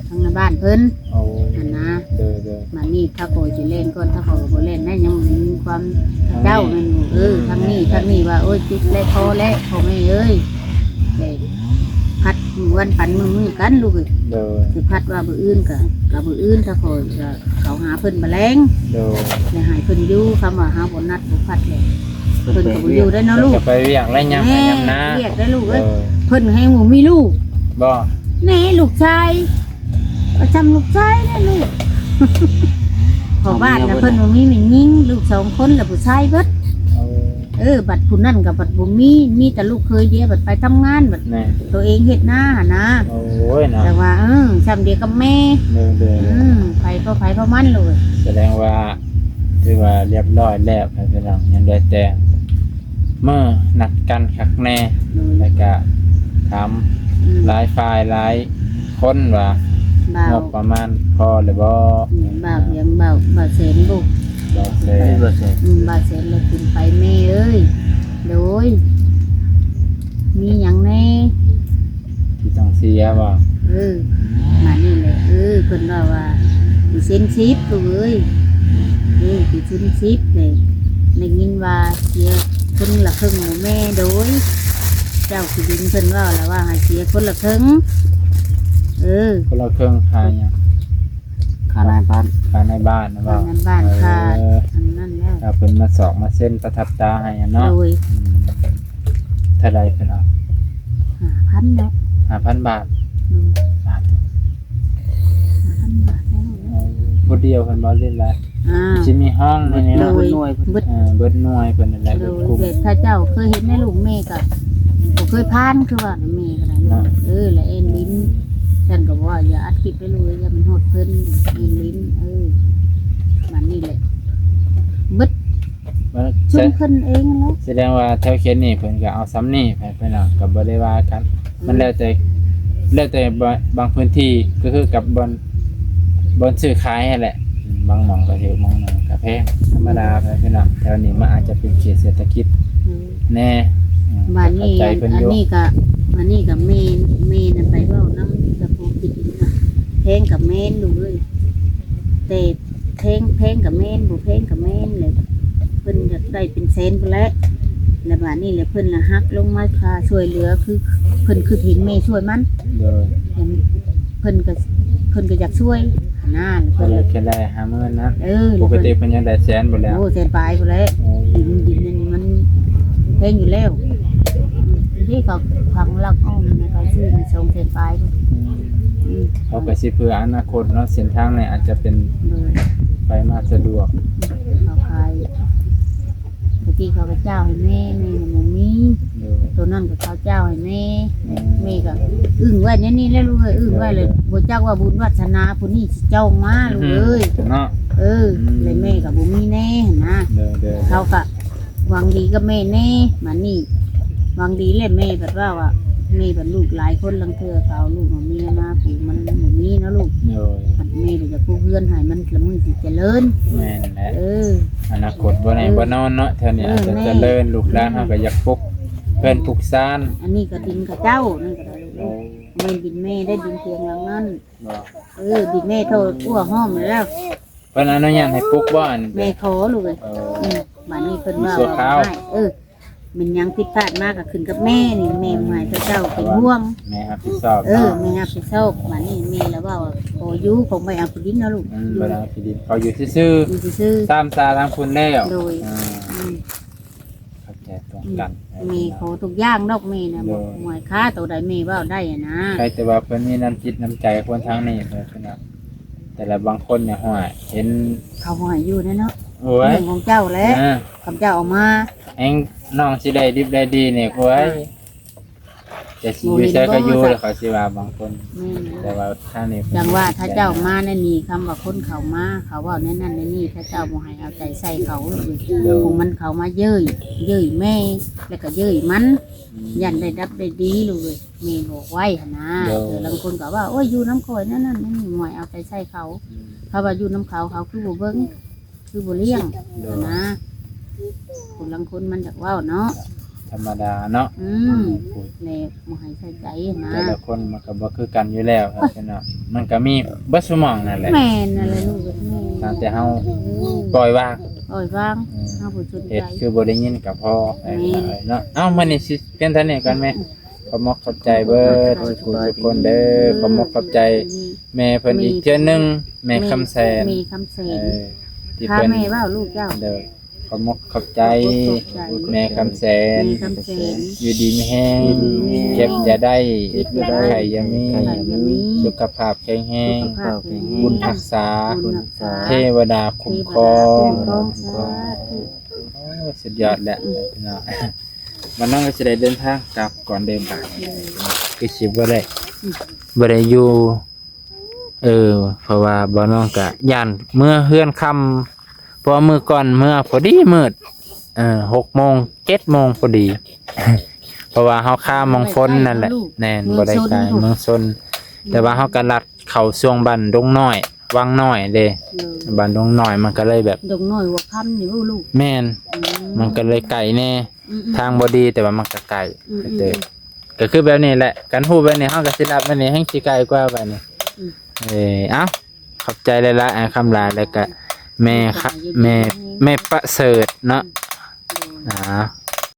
ທາງໃນບ້ານເພິ່ນ ໂອ້ ຫັ້ນນະ ໂດຍໆ ບາດນີ້ຖ້າຂ້ອຍຊິແລ່ນກ່ອນ ຖ້າຂ້ອຍກໍບໍ່ແລ່ນໄດ້ ຍັງມີຄວາມ ອືມ ເຈົ້າແມ່ນບໍ່? ເອີ ອືມ ທາງນີ້ ແມ່ນໆ ທາງນີ້ວ່າ ໂອ້ຍ ຈຸດແລ້ວ ພໍແລ້ວ ພໍ່ແມ່ເອີຍ ແຕ່ພັດມື້ວັນປັນມື້ ມື້ກັນລູກເອີຍ ໂດຍ ຊິພັດວ່າມື້ອື່ນກໍ ກໍມື້ອື່ນ ຖ້າຂ້ອຍກໍເຂົ້າຫາເພິ່ນບາແລງ ໂດຍ ແລ້ວໃຫ້ເພິ່ນຢູ່ ຄຳວ່າເຮົາບໍ່ນັດບໍ່ພັດແລ້ວ ເພິ່ນກໍບໍ່ຢູ່ໄດ້ເນາະລູກ ເພິ່ນກໍໄປວຽກແລ້ວຍາມໄຮ່ຍາມນາ ວຽກໄດ້ລູກເອີຍ ໂດຍ ເພິ່ນແຮ່ງບໍ່ມີລູກ ບໍ່ ແນ່ ລູກຊາຍ ປະຈຳລູກຊາຍແຫຼະລູກ ເພາະບ້ານນະເພິ່ນບໍ່ມີແມ່ຍິງ ລູກສອງຄົນລະຜູ້ຊາຍເບິດ ເອີ ເອີ ບັດຜູ້ນັ້ນກໍບັດບໍ່ມີ ມີແຕ່ລູກເຂີຍດຽວ ບັດໄປທຳງານ ບັດ ແມ່ນ ໂຕເອງເຮັດນາຫັ້ນນະ ໂອ້ຍເນາະ ແຕ່ວ່າ ເອີ ຊ່ຳດຽວກັບແມ່ ໂດຍໆ ອືມ ໃຜກໍໃຜຂອງມັນໂລດ ສະແດງວ່າ ຖືວ່າຮຽບຮ້ອຍແລ້ວ ພີ່ນ້ອງ ຍັງໄດ້ແຕ່ມື້ນັດກັນຄັກແນ່ ໂດຍ ແລ້ວກະຖາມ ອືມ ຫຼາຍຝ່າຍຫຼາຍຄົນວ່າ ບ່າວ ງົບປະມານພໍຫຼືບໍ່? ອືມ ບ່າວຫຍັງ ບ່າວ ບ່າວແສນບໍ? ບ່າວແສນ ບ່າວແສນ ອືມ ບ່າວແສນລະຂຶ້ນໄປແມ່ເອີຍ ໂດຍ ມີຫຍັງແນ່? ທີ່ຕ້ອງເສຍບໍ່? ເອີ ມານີ້ແຫຼະ ເອີ ເພິ່ນເວົ້າວ່າ ເປີເຊັນສິບ ລູກເອີຍ ເອີ ເປີເຊັນສິບເລີຍ ໄດ້ຍິນວ່າເສຍຄົນລະເຄິ່ງແມ່ ໂດຍ ເຈົ້າທີ່ດິນເພິ່ນເວົ້າລະວ່າໃຫ້ເສຍຄົນລະເຄິ່ງ ເອີ ຄົນລະເຄິ່ງ ຄ່າຫຍັງ? ຄ່ານາຍບ້ານ ຄ່ານາຍບ້ານນະບໍ່? ຄ່ານາຍບ້ານ ເອີ ຄ່າອັນນັ້ນແຫຼະ ຖ້າເພິ່ນມາສອກມາເຊັນປະທັບຕາໃຫ້ຫັ້ນເນາະ ໂດຍ ອືມ ເທົ່າໃດເພິ່ນເອົາ? ຫ້າພັນແຫຼະ ຫ້າພັນບາດ ໂດຍ ບາດ ຫ້າພັນບາດແລ້ວ ເອີ ຜູ້ດຽວເພິ່ນບໍ່ຫຼິ້ນລະ ອ່າ ຊິມີຫ້ອງໃນນີ້ເນາະ ໂດຍ ເບິດໜ່ວຍ ເອີ ເບິດໜ່ວຍເພິ່ນນັ້ນແຫຼະ ໂດຍ ເບິດກຸ່ມ ແບບເຂົາເຈົ້າເຄີຍເຮັດໃນລູກແມ່ກໍບໍ່ເຄີຍຜ່ານ ຄືວ່າແມ່ກໍໄດ້ ເນາະ ເອີ ແລະເອັນດິນ ອືມ ຊັ້ນກໍບໍ່ວ່າ ຢ່າອັດຄລິບໄປລູກເອີຍ ຢ່າມັນຮອດເພິ່ນ ເອັນດິນ ເອີ ມັນນີ້ແຫຼະ ເບິດ ມັນ ຊຸມເພິ່ນເອງຫັ້ນແຫຼະ ສະແດງວ່າແຖວເຂດນີ້ເພິ່ນກໍເອົາຊ່ຳນີ້ໄປ ໄປເນາະ ກໍບໍ່ໄດ້ວ່າກັນ ອືມ ມັນແລ້ວແຕ່ ແລ້ວແຕ່ບາງ ບາງພື້ນທີ່ ກໍຄືກັບບ່ອນ ບ່ອນຊື້ຂາຍຫັ້ນແຫຼະ ອືມ ບາງໝ່ອງກໍຖືກ ບາງໝ່ອງກໍແພງ ທຳມະດາ ອືມ ພີ່ນ້ອງ ແຖວນີ້ມັນອາດຈະເປັນເຂດເສດຖະກິດ ອືມ ແນ່ ອືມ ບາດນີ້ ກໍເຂົ້າໃຈເພິ່ນຢູ່ ອັນນີ້ກໍ ອັນນີ້ກໍແມ່ ແມ່ນຳໄປເວົ້ານຳ ແຕ່ຜູ້ຄິດນະ ແພງກໍແມ່ນລູກເອີຍ ແຕ່ ແພງ ແພງກໍແມ່ນ ບໍ່ແພງກໍແມ່ນແຫຼະ ເພິ່ນຢາກໄດ້ເປັນແສນພຸ້ນແຫຼະ ແລ້ວບາດນີ້ແຫຼະ ເພິ່ນລະຫັກລົງມາຄ່າຊ່ວຍເຫຼືອ ຄືເພິ່ນຄິດເຫັນແມ່ຊ່ວຍມັນ ໂດຍ ເຫັນເພິ່ນກໍ ເພິ່ນກໍຢາກຊ່ວຍຫັ້ນນາ ເພິ່ນ ເພິ່ນກໍຢາກໄດ້ຫ້າໝື່ນນະ ເອີ ປົກກະຕິເພິ່ນຢາກໄດ້ແສນພຸ້ນແຫຼະ ໂອ້ ແສນປາຍພຸ້ນແຫຼະ ໂອ້ ດິນ ດິນອັນນີ້ມັນແພງຢູ່ແລ້ວ ອືມ ເດ້ ເຂົາຝັງຫຼັກອ້ອມນະ ເຂົາຊື້ສອງແສນປາຍພຸ້ນ ອືມ ອືມ ເຂົາກໍຊິເພື່ອອະນາຄົດເນາະ ເສັ້ນທາງນີ້ອາດຈະເປັນ ໂດຍ ໄປມາສະດວກ ເຂົາຂາຍ ແຕ່ ທີ່ເຂົາເຈົ້າໃຫ້ແມ່ ແມ່ນະບໍ່ມີ ໂດຍ ໂຕນັ້ນກໍເຂົາເຈົ້າໃຫ້ແມ່ ອືມ ແມ່ກໍອຶ້ງໄວ້ແນວນີ້ແຫຼະລູກເອີຍ ອຶ້ງໄວ້ແລ້ວ ໂດຍ ບໍ່ຈັກວ່າບຸນວາສະໜາຜູ້ນີ້ຊິຈອງມາ ອືມ ລູກເອີຍ ເນາະ ເອີ ອືມ ແລະແມ່ກໍບໍ່ມີແນ່ຫັ້ນນະ ໂດຍໆ ເຂົາກໍຫວັງດີກັບແມ່ແນ່ ບາດນີ້ຫວັງດີແລ້ວ ແມ່ບັດວ່າວ່າ ແມ່ບັດລູກຫຼາຍຄົນ ລາງເທື່ອເຂົາເອົາລູກເອົາເມຍມາປູກ ມັນບໍ່ມີເນາະລູກ ໂດຍ ບັດແມ່ກໍຢາກປູກເຮືອນໃຫ້ມັນລະມືຊິຈະເລີນ ແມ່ນແຫຼະ ເອີ ອະນາຄົດບໍ່ແນ່ ເອີ ບໍ່ນອນເນາະ ແຖວນີ້ ເອີ ອາດຈະ ແມ່ນ ຈະເລີນ ລູກຫຼານເຮົາກໍຢາກປຸກເຮືອນ ອືມ ປຸກຊານ ອັນນີ້ກໍດິນເຂົາເຈົ້າ ນັ້ນກໍໄດ້ລູກ ໂອ້ ແມ່ນດິນແມ່ໄດ້ ດິນທຽງຫຼັງນັ້ນ ບໍ່ ເອີ ດິນແມ່ເທົ່າອົວຫ້ອມແລ້ວ ເພິ່ນອະນຸຍາດໃຫ້ປຸກບໍ່ ອັນ ແມ່ຂໍລູກເອີຍ ເອີ ອືມ ບາດນີ້ເພິ່ນວ່າ ຊົ່ວຄາວ ເອີ ແມ່ນຫຍັງຜິດພາດມາກໍຂຶ້ນກັບແມ່ນີ້ ແມ່ບໍ່ໃຫ້ເຂົາເຈົ້າເປັນຫ່ວງ ແມ່ຮັບຜິດຊອບ ເອີ ເນາະ ແມ່ຮັບຜິດຊອບ ບາດນີ້ແມ່ລະເວົ້າ ຂໍຢູ່ ຂອງບໍ່ເອົາທີ່ດິນເນາະລູກ ອືມ ຢູ່ ບໍ່ໄດ້ເອົາທີ່ດິນ ເຂົາຢູ່ຊື່ໆ ຢູ່ຊື່ໆ ຕາມສາທາງພຸ້ນແລ້ວ ໂດຍ ອືມ ອືມ ເຂົ້າໃຈຕົງກັນ ອືມ ແມ່ຂໍທຸກຢ່າງດອກ ແມ່ນະ ໂດຍ ບໍ່ໝວຍຄ່າໂຕໃດແມ່ເວົ້າໄດ້ຫັ້ນນະ ໃຄແຕ່ວ່າເພິ່ນມີນ້ຳຈິດນ້ຳໃຈຄົນທາງນີ້ເພິ່ນນະ ແຕ່ລະບາງຄົນນີ້ ຫ້ວຍ ເຫັນ ເຂົາບໍ່ໃຫ້ຢູ່ແນ່ເນາະ ໂອ້ຍ ເລື່ອງຂອງເຈົ້າແຫຼະ ເອີ ຄຳເຈົ້າເອົາມາ ແຮງນ້ອງຊິໄດ້ດິບໄດ້ດີນີ້ ໂອ້ຍ ແຕ່ຊິຢູ່ໃສກໍຢູ່ ແລ້ວເຂົາຊິວ່າບາງຄົນ ແມ່ນ ແຕ່ວ່າທາງນີ້ ຈັ່ງວ່າຖ້າເຈົ້າມາແນວນີ້ ຄຳວ່າຄົນເຂົາມາ ເຂົາເວົ້າແນວນັ້ນແນວນີ້ ຖ້າເຈົ້າບໍ່ໃຫ້ເອົາໃຈໃສ່ເຂົາ ໂດຍ ຂອງມັນເຂົາມາເຍີ້ຍ ເຍີ້ຍແມ່ ແລ້ວກໍເຍີ້ຍມັນ ອືມ ຢ້ານໄດ້ດັບໄດ້ດີລູກເອີຍ ແມ່ບອກໄວ້ຫັ້ນນະ ໂດຍ ແຕ່ລາງຄົນກໍວ່າ ໂອ້ຍ ຢູ່ນຳຂ້ອຍແນວນັ້ນແນວນີ້ ຫວຍ ເອົາໃຈໃສ່ເຂົາ ອືມ ເຂົາວ່າຢູ່ນຳເຂົາ ເຂົາຄືບໍ່ເບິ່ງ ຄືບໍ່ລ້ຽງ ໂດຍ ຫັ້ນນະ ຄົນລາງຄົນມັນຢາກເວົ້າເນາະ ທຳມະດາເນາະ ອືມ ອືມ ແລ້ວບໍ່ໃຫ້ໃສ່ໃຈຫັ້ນນະ ແຕ່ລະຄົນມັນກໍບໍ່ຄືກັນຢູ່ແລ້ວ ໂອ້ຍ ເນາະ ມັນກໍມີເບິດຊຸໝ່ອງນັ້ນແຫຼະ ແມ່ນນັ້ນແຫຼະ ອືມ ລູກເອີຍ ແມ່ນ ຕັ້ງແຕ່ເຮົາ ອືມ ປ່ອຍວາງ ປ່ອຍວາງ ອືມ ເຮົາບໍ່ສົນໃຈ ເຮັດຄືບໍ່ໄດ້ຍິນກໍພໍ ແມ່ນ ເນາະ ເອົ້າ ມື້ນີ້ຊິພຽງເທົ່ານີ້ກ່ອນແມ່ ອືມ ຂອບມົກຂອບໃຈເບິດທຸກຜູ້ທຸກຄົນເດີ ຂອບມົກຂອບໃຈແມ່ເພິ່ນອີກເທື່ອໜຶ່ງ ແມ່ຄຳແສນ ແມ່ຄຳແສນ ເອີ ທີ່ເພິ່ນ ພາແມ່ເວົ້າລູກເຈົ້າ ໂດຍ ຂອບມົກຂອບໃຈ ຂອບໃຈ ແມ່ຄຳແສນ ແມ່ຄຳແສນ ຢູ່ດີມີແຮງ ຢູ່ດີມີແຮງ ເຈັບຢ່າໄດ້ ເຈັບຢ່າໄດ້ ໄຂ້ຢ່າມີ ໄຂ້ຢ່າມີ ສຸຂະພາບແຂງແຮງ ສຸຂະພາບແຂງແຮງ ບຸນຮັກສາ ບຸນຮັກສາ ເທວະດາຄຸ້ມຄອງ ເທວະດາຄຸ້ມຄອງ ສາທຸ ໂອ້ ສຸດຍອດແຫຼະ ອືມ ພີ່ນ້ອງ ບາດນ້ອງກໍຊິໄດ້ເດີນທາງກັບກ່ອນເດີບາດນີ້ ໂດຍ ຄືຊິບໍ່ໄດ້ ອືມ ບໍ່ໄດ້ຢູ່ ເອີ ເພາະວ່າບ່າວນ້ອງກະຢ້ານເມືອເຮືອນຄ່ຳ ເພາະວ່າມື້ກ່ອນເມືອພໍດີມືດ ເອີ ຫົກໂມງ ເຈັດໂມງພໍດີ ເພາະວ່າເຮົາຄາໝ່ອງຝົນນັ້ນແຫຼະ ແມ່ນ ບໍ່ໄດ້ກາຍເມືອຊົນ ແຕ່ວ່າເຮົາກະລັດເຂົ້າຊ່ວງບ້ານດົງນ້ອຍ ວັງນ້ອຍເດ້ ໂດຍ ບ້ານດົງນ້ອຍມັນກະເລີຍແບບ ດົງນ້ອຍຫົວຄ່ຳນີ້ບໍ່ລູກ ແມ່ນ ອືມ ມັນກະເລີຍໄກແດ່ ອືມໆ ທາງບໍ່ດີ ແຕ່ວ່າມັນກະໄກ ອືມໆ ເອີ ກໍຄືແບບນີ້ແຫຼະ ຄັນຮູ້ແບບນີ້ເຮົາກໍຊິລັດແບບນີ້ແຮ່ງຊິໄກກວ່າບາດນີ້ ອືມ ເອີ ເອົ້າ ຂອບໃຈຫຼາຍໆ ອ້າຍຄຳຫຼາຍ ແລ້ວກະແມ່ ແມ່ ແມ່ປະເສີດເນາະ ອືມ ອ່າ